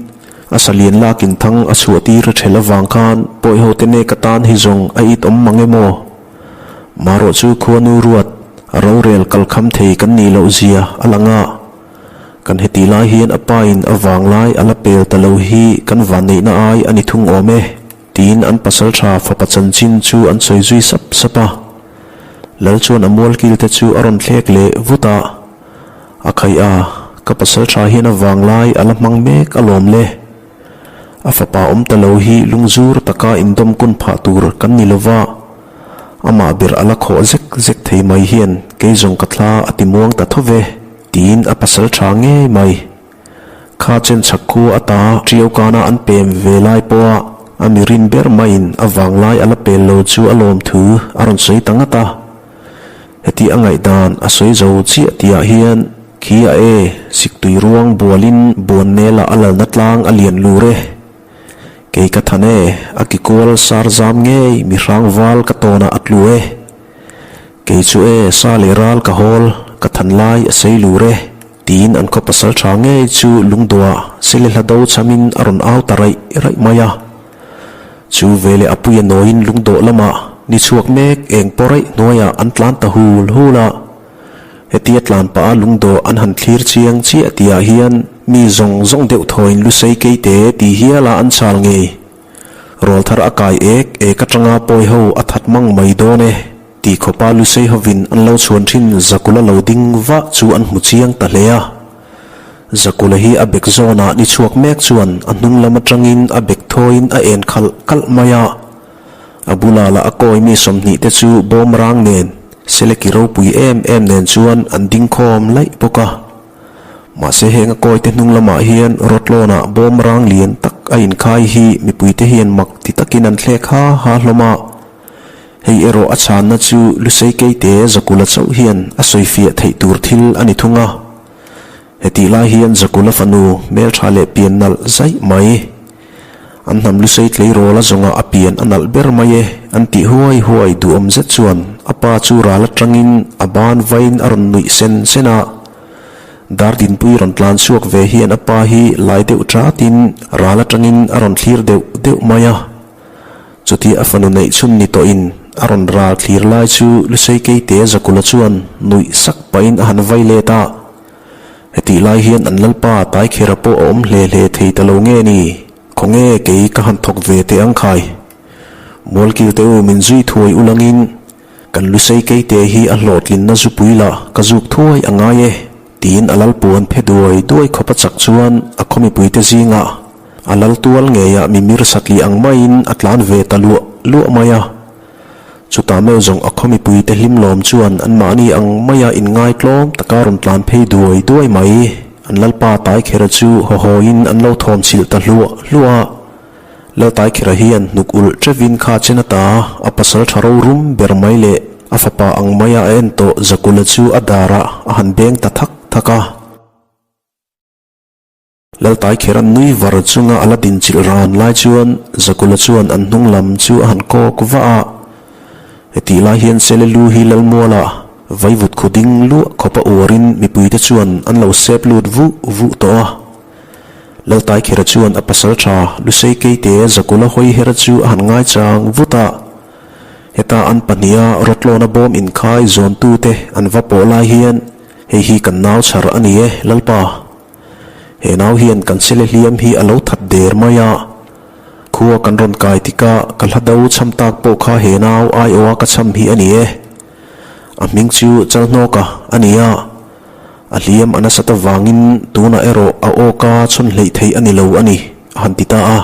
A salian lakin thang a chhuah tir a ṭhel avang khan pawiho te nek atan hi zawng a it awm mang emaw? Marawh chu khuanu ruat a rorel kal kham thei kan nih loh zia a lang a. Kan heti lai hian a pa in a vang lai a la pel ta lo hi kan vanneihna ai a ni thung awm e, tiin an pasalṭha fapa chanchin chu an sawi zui sap sap a. Lal chuan a mualkil te chu a rawn thlek leh vut a. A khaih a, ka pasal tha hian a vanglai a la hmang mek alawm le. A fapa awm ta lo hi lungzur taka indawm kun phah tur kan ni lova, amah ber a la khawh zek zek thei mai hian kei zawng ka thla a ti muang ta tho ve, tiin a pasal tha ngei mai. Kha chen chhak khu ata Ṭiau kana an pem ve lai pawha a mi rin ber maiin a vanglai a la pel lo chu a lawm thu a rawn sawi ta ngat a. Heti a ngaihdan a sawi zo chiah tihah hian khi a e, siktui ruang bualin buan nelah a lalna tlang a lian lur e. Kei ka than e, a kikual sar zam ngei mi hrang val ka tawnah a tlu e. Kei chu e, sa leh ral ka hawl, ka than lai a sei lur e, tiin an khaw pasal tha ngei chu lungduah sele hla do chhamin a rawn au ta raih raih mai a. Chu veleh a puia nawiin lungdawh lamah ni chhuak mek eng pawh raih hnuaiah an tlan ta hul hul a. Hetia tlan pah a lungdawh an han thlir chiang chiah tihah hian mi zawng zawng deuh thawiin lusei keite ti hiala an chhal ngei. Rawlthar a kai ek ek atanga pawi ho a that mang mai dawn e tih khawpa lusei hovin an lo chhuan thin Zakula lo ding vah chu an hmu chiang ta hle a. Zakula hi a bek zawnah ni chhuak mek chuan a hnung lam atangin a bek thawiin a en khalh kalh mai a. A bulah lah a kawi mi 20 te chu bawm rang nen, seleki ropui em em nen chuan an ding khawm laih bawk a. Mahse heng a kawi te hnung lamah hian rawtlawnah bawm rang lian tak a inkhai hi mipuite hian mak ti takin an thlek ha ha hlawm a. Hei erawh a chhanna chu Lusei Keite Zakula chauh hian a sawifiah theih tur thil a ni thung a. Hetih lai hian Zakula fanu hmeltha leh pian nalh zaih mai. An hnam lusei tleirawl a zawngah a pian a nalh ber mai e an tih huai huai duhawm zet chuan a pa chu ral atangin a ban vain a rawn nuih sen sen a. Dardinpui rawn tlan chhuak ve hian a pa hi lai deuh tatin ral atangin a rawn thlir deuh deuh mai a. Chutia a fanu neih chhun ni tawhin a rawn ral thlir lai chu Lusei Keite Zakula chuan nuih sak pahin a han vai let a. Hetih lai hian an lalpa Taikhera pawh a awm hle hle thei ta lo nge ni? Khawnge kei ka han thawk ve teh ang khai? Mualkil te u min zui thuai ulangin kan Lusei Keite hi a hlawhtlinna zupui la ka zuk thuai a ngai e tiin a lalpuan phe duai duai khawp a chak chuan a khaw mipuite zingah A lal tual ngeiah mimir satli ang maiin a tlan ve ta luah luah mai a. Chutah meuh zawng a khaw mipuite hlim lawm chuan anmahni ang maia inngaitlawm taka rawn tlan phei duai duai mai. An lalpa Taikhera chu haw hawiin an lo thawm chhilh ta hluah hluah a. Lal Taikhera hian hnuk ulh teuhin kha chen ata a pasal tha rorum ber mai leh a fapa ang maia a en tawh Zakula chu a darah a han beng ta thak thak a. Laltai kher an nui var chunga a la dinchilh ran lai chuan Zakula chuan an hnung lam chu a han kawk vah a. Hetih lai hian Sele lu hi Lalmuala vaivut khu ding luah khawpa uarin mipuite chuan an lo sep lut vuh vuh tawh a. Laltai khera chuan a pasal tha Lusei Keite Zakula hawi hera chu a han ngaichang vut a. Heta an pahniha rawtlawna bawm inkhai zawntute an va pawh lai hian hei hi kan nau chhar a ni e Lalpa. He nau hian kan sele hliam hi a lo that der mai a, khua kan rawn kai tikah ka hla do chham tak pawh kha he nau aiawha ka chham hi a ni e. A hming chu Chalhnawka a ni a, a hliam a nasat avangin tunah erawh a awka chhawn hleih theih a ni lo a ni, a han ti ta a.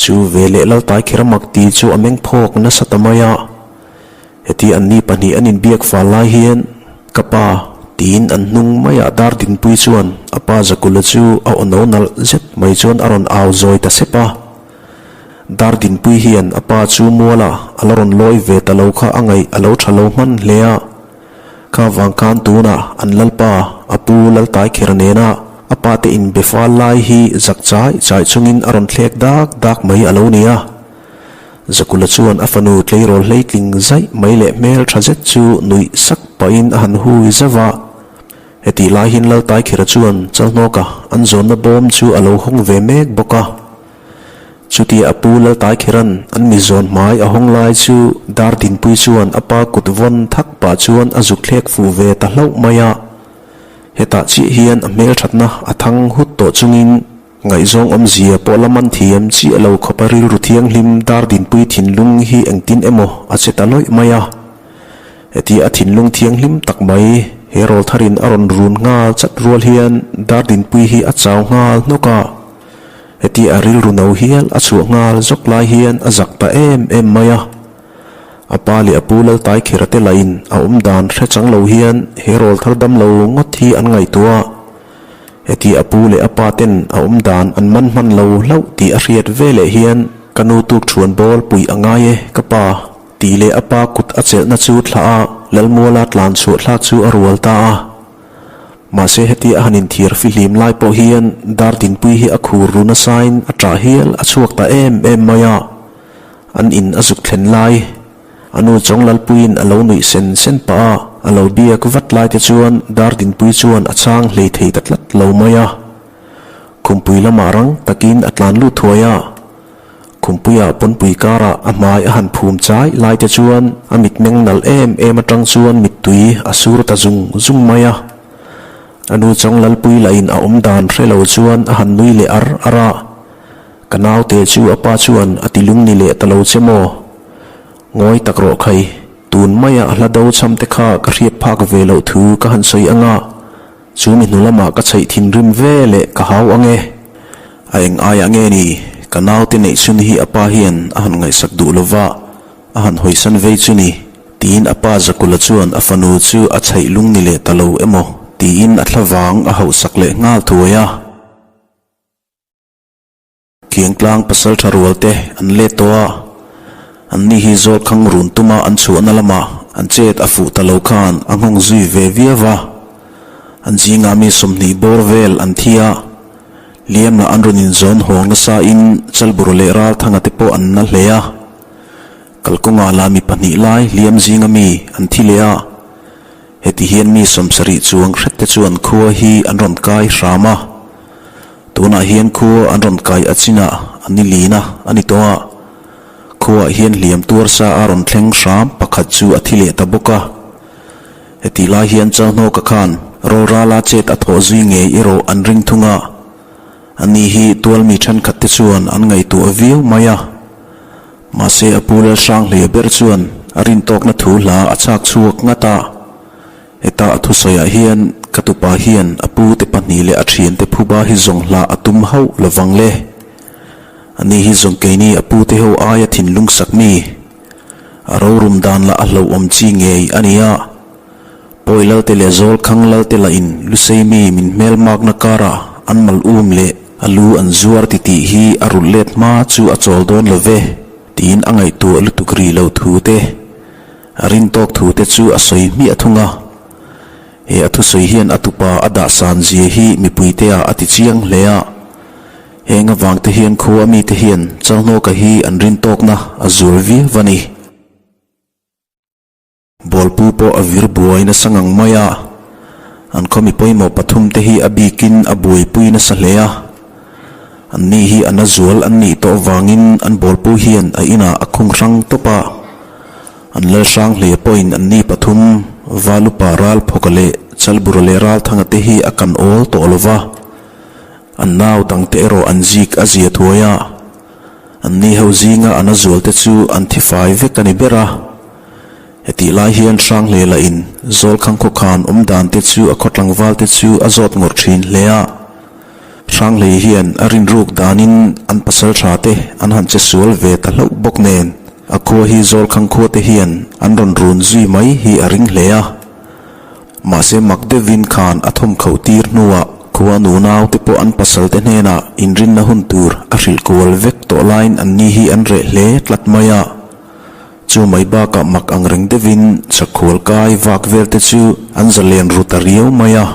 Chu veleh Laltaikher mak ti chu a meng phawk nasa ta mai a. Heti anni pahnih an inbiak fal lai hian ka pa tiin an hnung maiah dar dinpui chuan a pa Zakula chu a aw no nalh zet mai chuan a rawn au zawi ta sep a. Dar dinpui hian a pa chu mualah a la rawn lawi ve ta lo kha a ngaih a lo tha lo hman hle a. Kha vang khan tunah an lalpa a pu Laltaikher nena a pa te inbe fal lai hi zak chai chai chungin a rawn thlek dak dak mai a lo ni a. Zakula chuan a fanu tleirawl hleitling zaih mai leh hmel tha zet chu nuih sak pahin a han hui zauh a. Hetih lai hian Laltaikhera chuan Chalhnawka an zawnna bawm chu a lo hawng ve mek bawk a. Chutia a pu Laltaikhera'n an mi zawn hmai a hawng lai chu Dardinpui chuan a pa kut vawn thak pah chuan a zuk thlek fuh ve ta hlauh mai a. Hetah chiah hian a hmelthatna a thang hut tawh chungin Ngaihzawng awmzia pawh la man thiam chiah lo khawpa rilru thianghlim dar dinpui thinlung hi engtin emaw a che ta lawih mai a. Hetia a thinlung thianghlim tak mai he rawl tharin a rawn run nghal chat rual hian dar dinpui hi a chau nghal hnawk a. Hetia a rilru no hial a chhuah nghal zawk lai hian a zak ta em em mai a. A pa leh a pu Laltaikhera te lahin a awm dan hre chang lo hian he rawl thar dam lo ngawt hi an ngaihtuah a. Heti a pu leh a pa ten a awm dan an man hman lo hlauh tih a hriat ve leh hian ka nu tuk thuan bawl puih a ngai e ka pa tih leh a pa kut a chelhna chu thlah a Lalmuala tlan chhuah thlak chu a rual ta a. Mahse heti a han inthiar fihlim lai pawh hian Dardinpui hi a khur ru nasain a ṭah hial a chhuak ta em em mai a. An in a zuk thlen lai. A nu chawng Lalpuiin a lo nuih sen sen pah a, a lo biak vat lai te chuan Dardinpui chuan a chhang hlei thei ta tlat lo mai a. Khumpui lamah rang takin a tlan lut thuai a. Khumpuia pawnpui karah a hmai a han phum chai lai te chuan a mitmeng nalh em em atang chuan mittui a sur ta zung zung mai a. A nu chawng Lalpui lahin a awm dan hre lo chuan a han nui leh ar ar a. Ka naute chu a pa chuan a ti lung ni leh ta lo che maw? Ngawi tak rawh khai, tun maia a hla do cham te kha ka hriat phak ve loh thu ka han sawi anga, chu mi hnu lamah ka chheih thinrim ve leh ka hau ang e. A eng aiah nge ni, ka naute neih chhun hi a pa hian a han ngaihsak duh lova, a han hawisan vei chu ni, tiin a pa Zakula chuan a fanu chu a chheih lung ni leh ta lo emaw tiin a thlavang a hauhsak leh nghal thuai a. Kiangtlang pasal tha rual te an let tawh a, an ni hi Zawlkhang run tuma an chhuahna lamah an chet a fuh ta lo khan a nghawng zui ve viau a. An zingah mi 20 bawr vel an thi a, Liamna an rawn inzawn hawng nasa in Chalbur leh Ralthanga te pawh an na hle a. Kalkawngah lah mi pahnih lai hliam zinga mi an thi leh a, heti hian mi 70 chuang hret te chuan khua hi an rawn kai hram a. Tunah hian khua an rawn kai a chinah an ni lin a, a ni tawh a. Khuaah hian hliam tuar sa a rawn thleng hram pakhat chu a thi leh ta bawk a. Hetih lai hian Chalhnawka khan rawlrala chet a thawh zui ngei erawh an ring thung a. Ani hi tualmi thenkhat te chuan an ngaihtuah viau mai a. Mahse a pu Lalhranghleia ber chuan a rintawkna thu hla a chhak chhuak ngat a. Heta a thusawiah hian ka tupa hian a pu te pahnih leh a thiante phuba hi zawng hlah a tum hauh lovang le. Ani hi zawng keini a pu te ho aia thinlung sak mi. A rorum dan lah a hlauhawm chi ngei a ni a. Pawi Lalte leh Zawlkhang Lalte lah in Lusei mi min hmelmakna karah an mal um leh a lu an zuar ti tih hi a rulh let hma chu a chawl dawn lo ve tiin a ngaihtuah lutuk ri lo thu te, a rin tawk thu te chu a sawi hmiah thung a. He a thusawi hian a tupa a dahsan zia hi mipuite ah a ti chiang hle a. Heng avang te hian khua mite hian Chalhnawka hi an rin tawkna a zual viau a ni. Bawlpu pawh a vir buai nasa ngang mai a, an khaw mi pawimawh pathum te hi a bikin a buaipui nasa hle a. Anni hi a na zual an nih tawh avangin an bawlpu hian a inah a khung hrang tawp a. An lal hrang hle pawhin anni pathum, Valupa Ralphawka leh Chalbura leh Ralthanga te hi a kan awl tawh lo va. An nau dangte erawh an zik a zia thuai a, an ni ho zinga an a zualte chu an thi fai vek a ni ber a. Hetih lai hian Hranghlela in Zawlkhang khawkhan awm dante chu a khaw tlangvalte chu a zawt ngawrh thin hle a. Hranghlei hian a rinruk danin an pasal tha te an han che sual ve ta hlauh bawk nen a khua hi Zawlkhang khua te hian an rawn run zui mai hi a ring hle a. Mahse mak deuhin khan a thawm khauh tir hnuah khua nunau te pawh an pasal te hnenah inrinna hun tur a hrilh kual vek tawh laiin anni hi an reh hle tlat mai a. Chu mai bakah mak ang reng deuhin chakhual kai vak vel te chu an zalen ru ta riau mai a.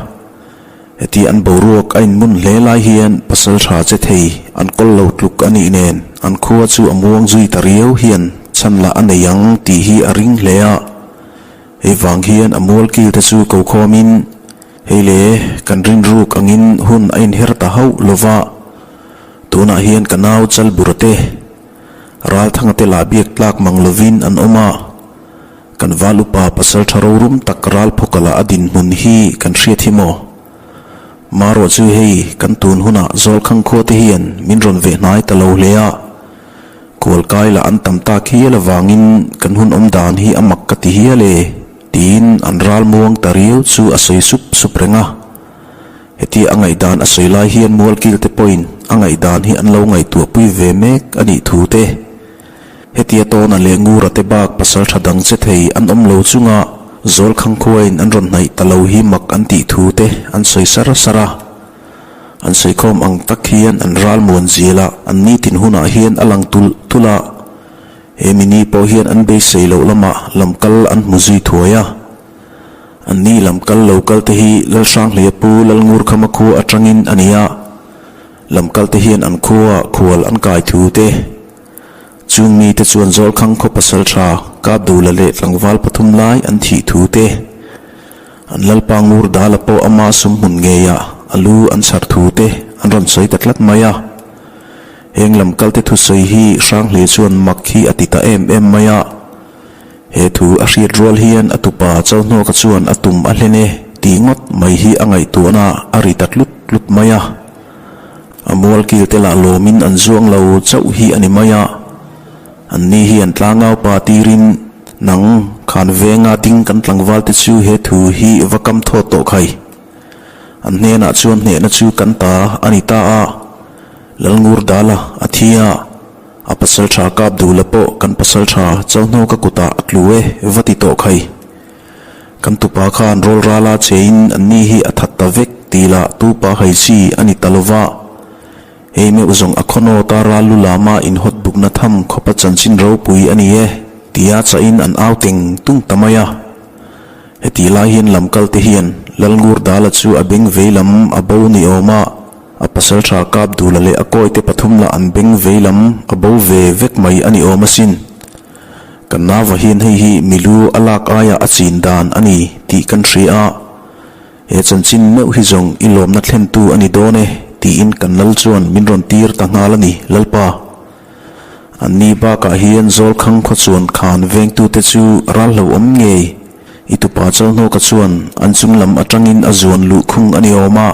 Heti an boruak a inmun hle lai hian pasal tha che thei an kawl lo tluk a nih nen an khua chu a muang zui ta riau hian chhan lah a nei ang tih hi a ring hle a. Hei vang hian a mual kil te chu ko khawmin, Hei le, kan rinruk angin hun a inher ta hauh lo va, tunah hian ka nau Chalbura te, Ralthanga te lah biak tlak mang lovin an awm a, kan val upa pasal tha rorum tak Ralphawka lah a dinhmun hi kan hriat hi maw? Marawh chu hei kan tun hunah Zawlkhang khua te hian min rawn veh hnai ta lo hle a, Kualkai lah an tam tak hial avangin kan hun awm dan hi a mak ka ti hial e, tiin an ral muang ta riau chu a sawi sup sup reng a. Hetia a ngaihdan a sawi lai hian Mualkil te pawhin a ngaihdan hi an lo ngaihtuahpui ve mek a nih thu te, hetia Tawna leh Ngura te bak pasal tha dang che thei an awm lo chunga Zawlkhang khuain an rawn hnaih ta lo hi mak an tih thu te an sawi sar sar a. An sawikhawm ang tak hian an ral muan zel a, an nitin hunah hian a lang tulh tulh a. He mini pawh hian an beisei loh lamah lamkal an hmu zui thuai a. An ni lamkal lo kal te hi Lalhranghleia pu Lalngurkhama khua atangin a ni a, lamkal te hian an khua khual an kai thu te. Chung mite chuan Zawlkhang khaw pasal tha Kapdula leh tlangval pathum lai an thih thu te. An Lalpa ngur dala pawh ama sum hmun ngeiah a lu an chhar thu te an rawn sawi ta tlat mai a. Heng lam kalte thusawi hi Hranghle chuan mak hi a ti ta em em mai a. He thu a hriat rual hian a tupa Chauhnawka chuan a tum a hlen e tih ngawt mai hi a ngaihtuahna a ri ta tlut tlut mai a. A mual kil te lah lawmin an zuang lo chauh hi a ni mai a. Anni hian tlangaupa tirin Nang, khan venga ding kan tlangval te chu he thu hi va kam thawt tawh khai. An hnenah chuan hnehna chu kan ta a ni ta a, Lalngur Dala a thi a, a pasal tha kap duhla pawh kan pasal tha Chauhnawka kutah a tlu e va ti tawh khai. Kan tupa khan rawl rala chein an ni hi a that ta vek tih lah tupa hai chi a ni ta lova. Hei meuh zawng a khawnawt a ral lu lama inhawt bukna tham khawpa chanchin ropui a ni e, tia chahin an au teng tung ta mai a. Hetih lai hian lamkal te hian Lalngur Dala chu a beng vei lam a bo ni awm a, a pasal tha kap Dula leh a kawi te pathum lah an beng vei lam a bo ve vek mai a ni awm asin. Kan nava hian hei hi milu a lak aia a chin dan a ni tih kan hria a. He chanchin meuh hi zawng i lawmna thlentu a ni dawn e, tiin kan lal chuan min rawn tir ta nghal a ni, Lalpa. Anni bakah hian Zawlkhang khawchuan khan vengtute chu ral hlauhawm ngei. I tupa Chauhnawka chuan an chung lam atangin a zuan luh khung a ni awm a.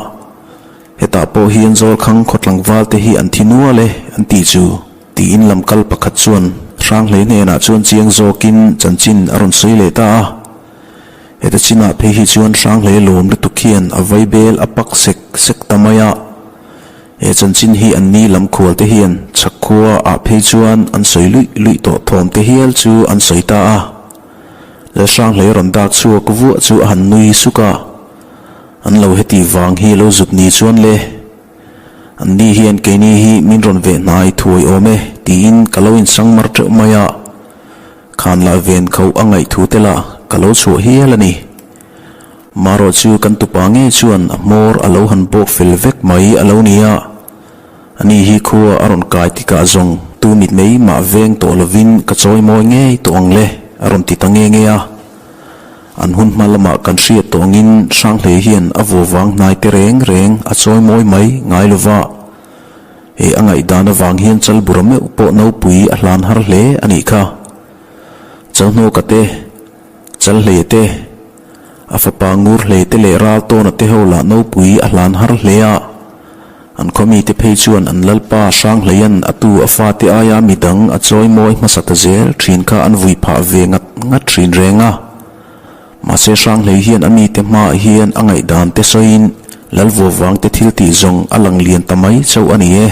Hetah pawh hian Zawlkhang khaw tlangvalte hi an thi nual e, an tih chu, tiin lamkal pakhat chuan Hranghlei hnenah chuan chiang zawkin chanchin a rawn sawi leh ta a. Heta chinah phei hi chuan Hranghlei lawm lutuk hian a vaibel a pak sek sek ta mai a. He chanchin hi an ni lam khual te hian chhak khua ah phei chuan an sawi luih luih tawh thawm te hial chu an sawi ta a. Lalhranghlei rawn dak chhuak vuah chu a han nui suk a, An lo heti vang hi lo zuk ni chuan le. An ni hian keini hi min rawn veh hnai thuai awm e tiin ka lo insang mar teuh mai a. Khan lah ven kho a ngaih thu te lah ka lo chhuah hial a ni. Marawh chu kan tupa ngei chuan a hmawr a lo han bawk fel vek mai a lo ni a. Ani hi khua a rawn kai tikah zawng tu mit mai mah veng tawh lovin ka chawi mawi ngei tawh ang le a rawn ti ta nge nge a. An hun hma lamah kan hriat tawh angin Hranghlei hian a vuavang hnai te reng reng a chawi mawi mai ngai lova. He a ngaihdan avang hian Chalbura meuh pawh nopui a hlan har hle a nih kha. Chalhnawka te, Chalhleia te, a fapa Ngurhleia te leh Raltawna te ho lah nopui a hlan har hle a. An khaw mite phei chuan an Lalpa Hranghleia'n a tu a fate aia midang a chawi mawi hmasa ta zel thin kha an vui phah ve ngat ngat thin reng a. Mahse Hranghlei hian a mite hmaah hian a ngaihdan te sawiin Lalvuavang te thil tih zawng a lang lian ta mai chauh a ni e.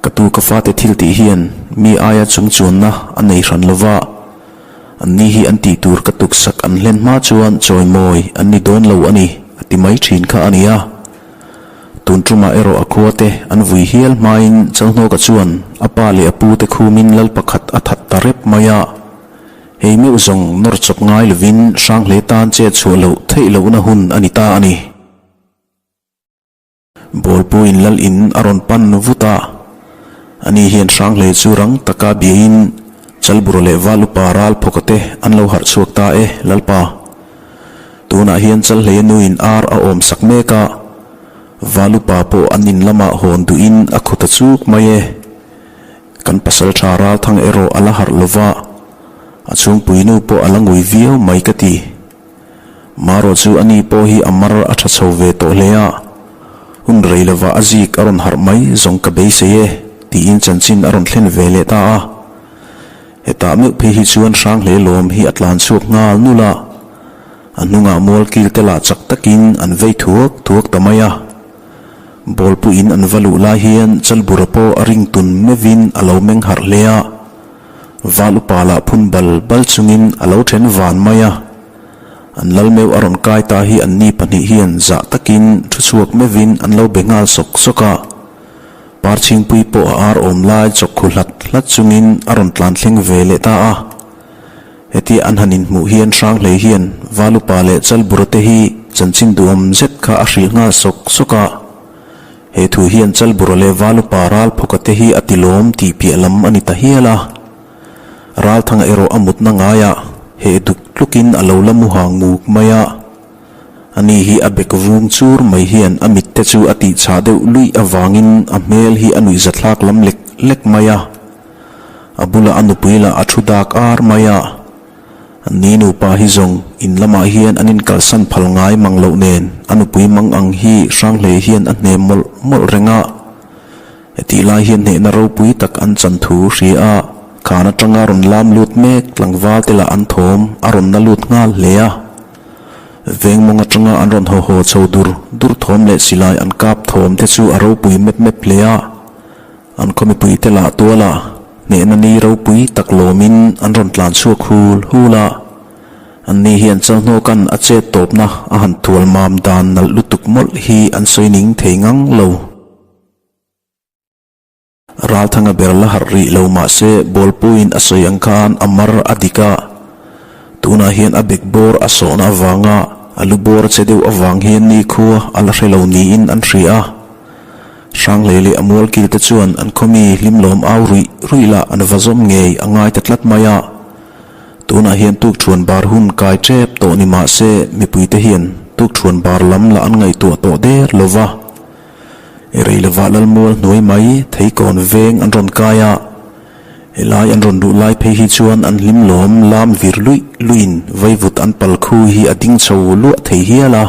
Ka tu ka fate thil tih hian mi aia chung chuanna a nei hran lo va, anni hi an tih tur ka tuksak an hlen hma chuan chawimawi an ni dawn lo a ni a ti mai thin kha a ni a. Tun tumah erawh a khua te an vui hial hmain Chalhnawka chuan a pa leh a pu te khumin lal pakhat a that ta rep mai a. Hei meuh zawng nawr chawp ngai lovin Hranghle tan chet chhuah loh theih lohna hun a ni ta a ni. Bawlpuiin lal in a rawn pan vut a, ani hian Hranghle chu rang taka biain Chalbura leh Valupa ral phawka te an lo harh chhuak ta e, Lalpa. Tunah hian Chalhleia nuin ar a awm sak mek a, Valupa pawh an in lamah hawn duhin a khuta chuk mai e. Kan pasal tha ral thang erawh a la harh lo va, a chhungpui nu pawh a la ngui viau mai ka ti. Marawh chu ani pawh hi a mar a tha chho ve tawh hle a, hun rei lova a zik a rawn harh mai zawng ka beisei e tiin chanchin a rawn thlen ve leh ta a. Hetah meuh phei hi chuan Hranghlei lawm hi a tlan chhuak nghal nul a, a hnungah mualkil te lah chak takin an vei thuak thuak ta mai a. Bawlpuiin an va luh lai hian Chalbura pawh a ring tun meuhin a lo meng harh hle a, Val upa lah phun bal bal chungin a lo then van mai a. An lal meuh a rawn kai ta hi anni pahnih hian zah takin thu chhuak meuhin an lo be nghal sawk sawk a. Parchhingpui pawh a ar awm lai chawk khu hlat hlat chungin a rawn tlan thleng ve leh ta a. Hetia an han inhmuh hian Hranghlei hian Valupa leh Chalbura te hi chanchin duhawm zet kha a hrilh nghal sawk sawk a. He thu hian Chalbura leh Valupa Ralphawka te hi a ti lawm tih piah lam a ni ta hial a. Ralthanga erawh a mutna ngaiah heh duk tlukin a lo la mu hang muk mai a. Ani hi a bek vung chur mai hian a mit te chu a tihchhah deuh luih avangin a hmel hi a nuihzathlak lam lek lek mai a. A bulah a nupui lah a thu dak ar mai a, an ni nupa hi zawng in lamah hian an inkalsan phal ngai mang loh nen a nupui mang ang hi Hranghlei hian a hnem mawlh mawlh reng a. Hetih lai hian hnehna ropui tak an chan thu hria a, khan atanga rawn lam lut mek tlangval te lah an thawm a rawn na lut nghal hle a. Veng mawng atanga an rawn haw haw chho dur dur thawm leh silai an kap thawm te chu a ropui mep mep hle a. An khaw mipuite lah tuala hnehna ni ropui tak lawmin an rawn tlan chhuak hul hul a. Anni hian Chalhnawka'n a chet tawpna a han thual mam dan nalh lutuk mawlh hi an sawi ning thei ngang lo. Ralthanga ber la harh rih lo mah se Bawlpuiin a sawi ang khan a mar a dik a. Tunah hian a bek bawr a sawhna avanga a lu bawr che deuh avang hian nikhua a la hre lo niin an hria a. Hranghlei leh a mualkil te chuan an khawmi hlimlawm au ruih ruih lah an va zawm ngei a ngai ta tlat mai a. Tunah hian tukṭhuan bar hun kai ṭep tawh ni mah se mipuite hian tukṭhuan bar lam lah an ngaihtuah tawh der lo va. Rei lovah Lalmual hnuai mai Theikawn veng an rawn kai a. Helai an rawn luh lai phei hi chuan an hlimlawm lam vir luih luihin vaivut an pal khu hi a ding chho luah thei hial a.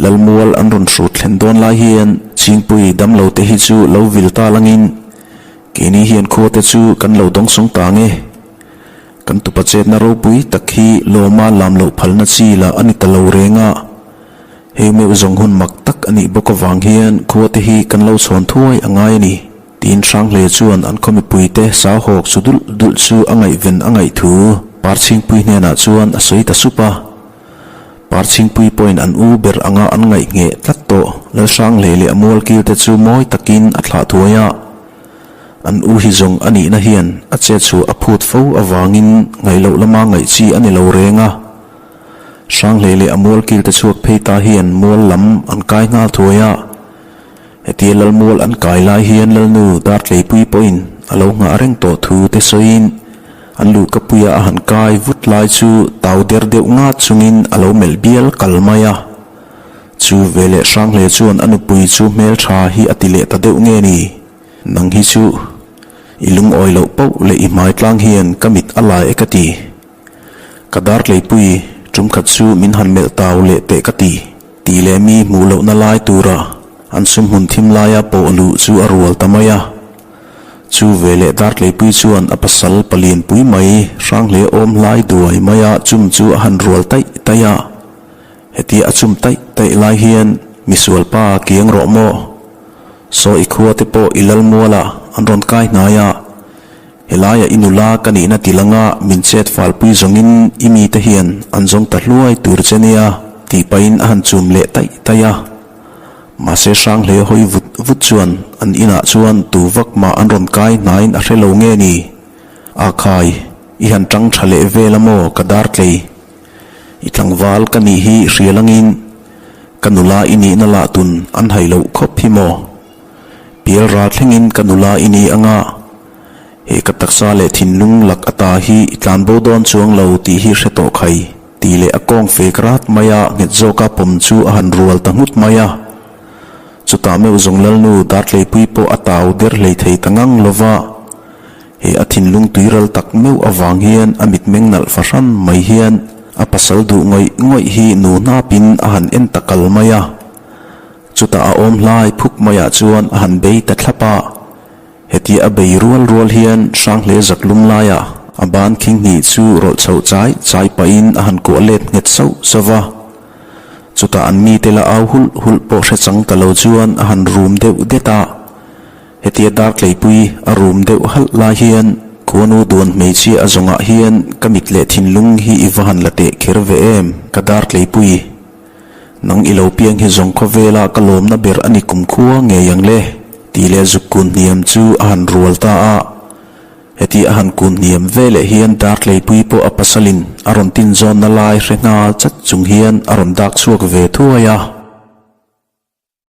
Lalmual an rawn hrut thlen dawn lai hian Chingpui damlo te hi chu lo vil ta langin keini hian khua te chu kan lo dawng sawng ta nge. Kan tupa chetna ropui tak hi lawma lam loh phalna chi lah a ni ta lo reng a. Hei meuh zawng hun mak tak a nih bawk avang hian khua te hi kan lo chhawn thuai a ngai a ni, tiin Hranghleia chuan an khaw mipuite sau hawk chu dulh dulh chu a ngaihven a ngaih thu Parchhingpui hnenah chuan a sawi ta sup a. Parchhingpui pawhin an u ber anga an ngaih ngheh tlat tawh Lalhranghleia leh a mualkil te chu mawi takin a thlah thuai a. An u hi zawng a nihna hian a chet chhuah a phut fo avangin ngaih loh lama ngaih chi a ni lo reng a. Hranghleih leh a mual kil te chhuak phei ta hian mual lam an kai nghal thuai a. Hetia lal mual an kai lai hian Lalnu Dartleipui pawhin a lo nghah reng tawh thu te sawiin an luhkapuia a han kai vut lai chu tau der deuh ngat chungin a lo melh bial kal mai a. Chu veleh Hranghleih chuan a nupui chu hmeltha hi a ti leh ta deuh nge ni? Nang hi chu i lungawi loh pauh leh i hmai tlang hian ka mit a lai e ka ti. Ka Dartleipui tum khat chu min han melh tau leh teh ka ti. Tih leh mi hmuh lohna lai tura an sumhmun thim laia pawh luh chu a rual ta mai a. Chu veleh Dartleipui chuan a pasal palianpui mai Hranghleia awm hlai duai maia chum chu a han rual taih taih a. Hetia a chum taih taih lai hian misual pa kiang rawh maw? Saw i khua te pawh i lal mual a, an rawn kai hnai a. Helaia i nula ka nihna ti langa min chet falpui zawngin i mite hian an zawng ta hluai tur che nia tih pahin a han chum leh taih taih a. Mahse Hranghleia hawi vut vut chuan an inah chuan tu vak mah an rawn kai hnaiin a hre lo nge ni? A khai, i han tang tha leh vel a maw ka dar tlei. I tlangval ka nih hi hrial angin ka nula i nihna lah tun an hai loh khawp hi maw? Pial ral thlengin ka nula i ni anga he ka taksa leh thinlung lak ata hi i tlanbo dawn chuang lo tih hi hre tawh khai tih leh a kawng fek rat maia nghet zawka pawm chu a han rual ta nghut mai a. Chutah meuh zawng Lalnu Dartleipui pawh a tau der hlei thei ta ngang lova. He a thinlung tuiral tak meuh avang hian a mitmeng nalh fahran mai hian a pasal duh ngawih ngawih hi nu hnapin a han en ta kal mai a. Chutah a awm hlai phuk maiah chuan a han bei ta thlap a. Hetia a bei rual rual hian Hranghleia zaklum laia a ban khing hnih chu rawlh chhoh chai chai pahin a han kuah let nghet sauh sauh va. Chutah an mite la au hulh hulh pawh hre chang ta lo chuan a han rum deuh det a. Hetia Dartleipui a rum deuh halh lai hian Khuanu duan hmeichhia a zawngah hian ka mit leh thinlung hi i va han la teh kher ve em ka Dartleipui. Nang i lo piang hi zawng khawvela ka lawmna ber a ni kumkhua ngei ang le tih leh zuk kun hniam chu a han rual ta a. Heti a han kun hniam ve leh hian Dartleipui pawh a pasalin a rawn tinzawnna lai hre nghal chat chung hian a rawn dak chhuak ve thuai a.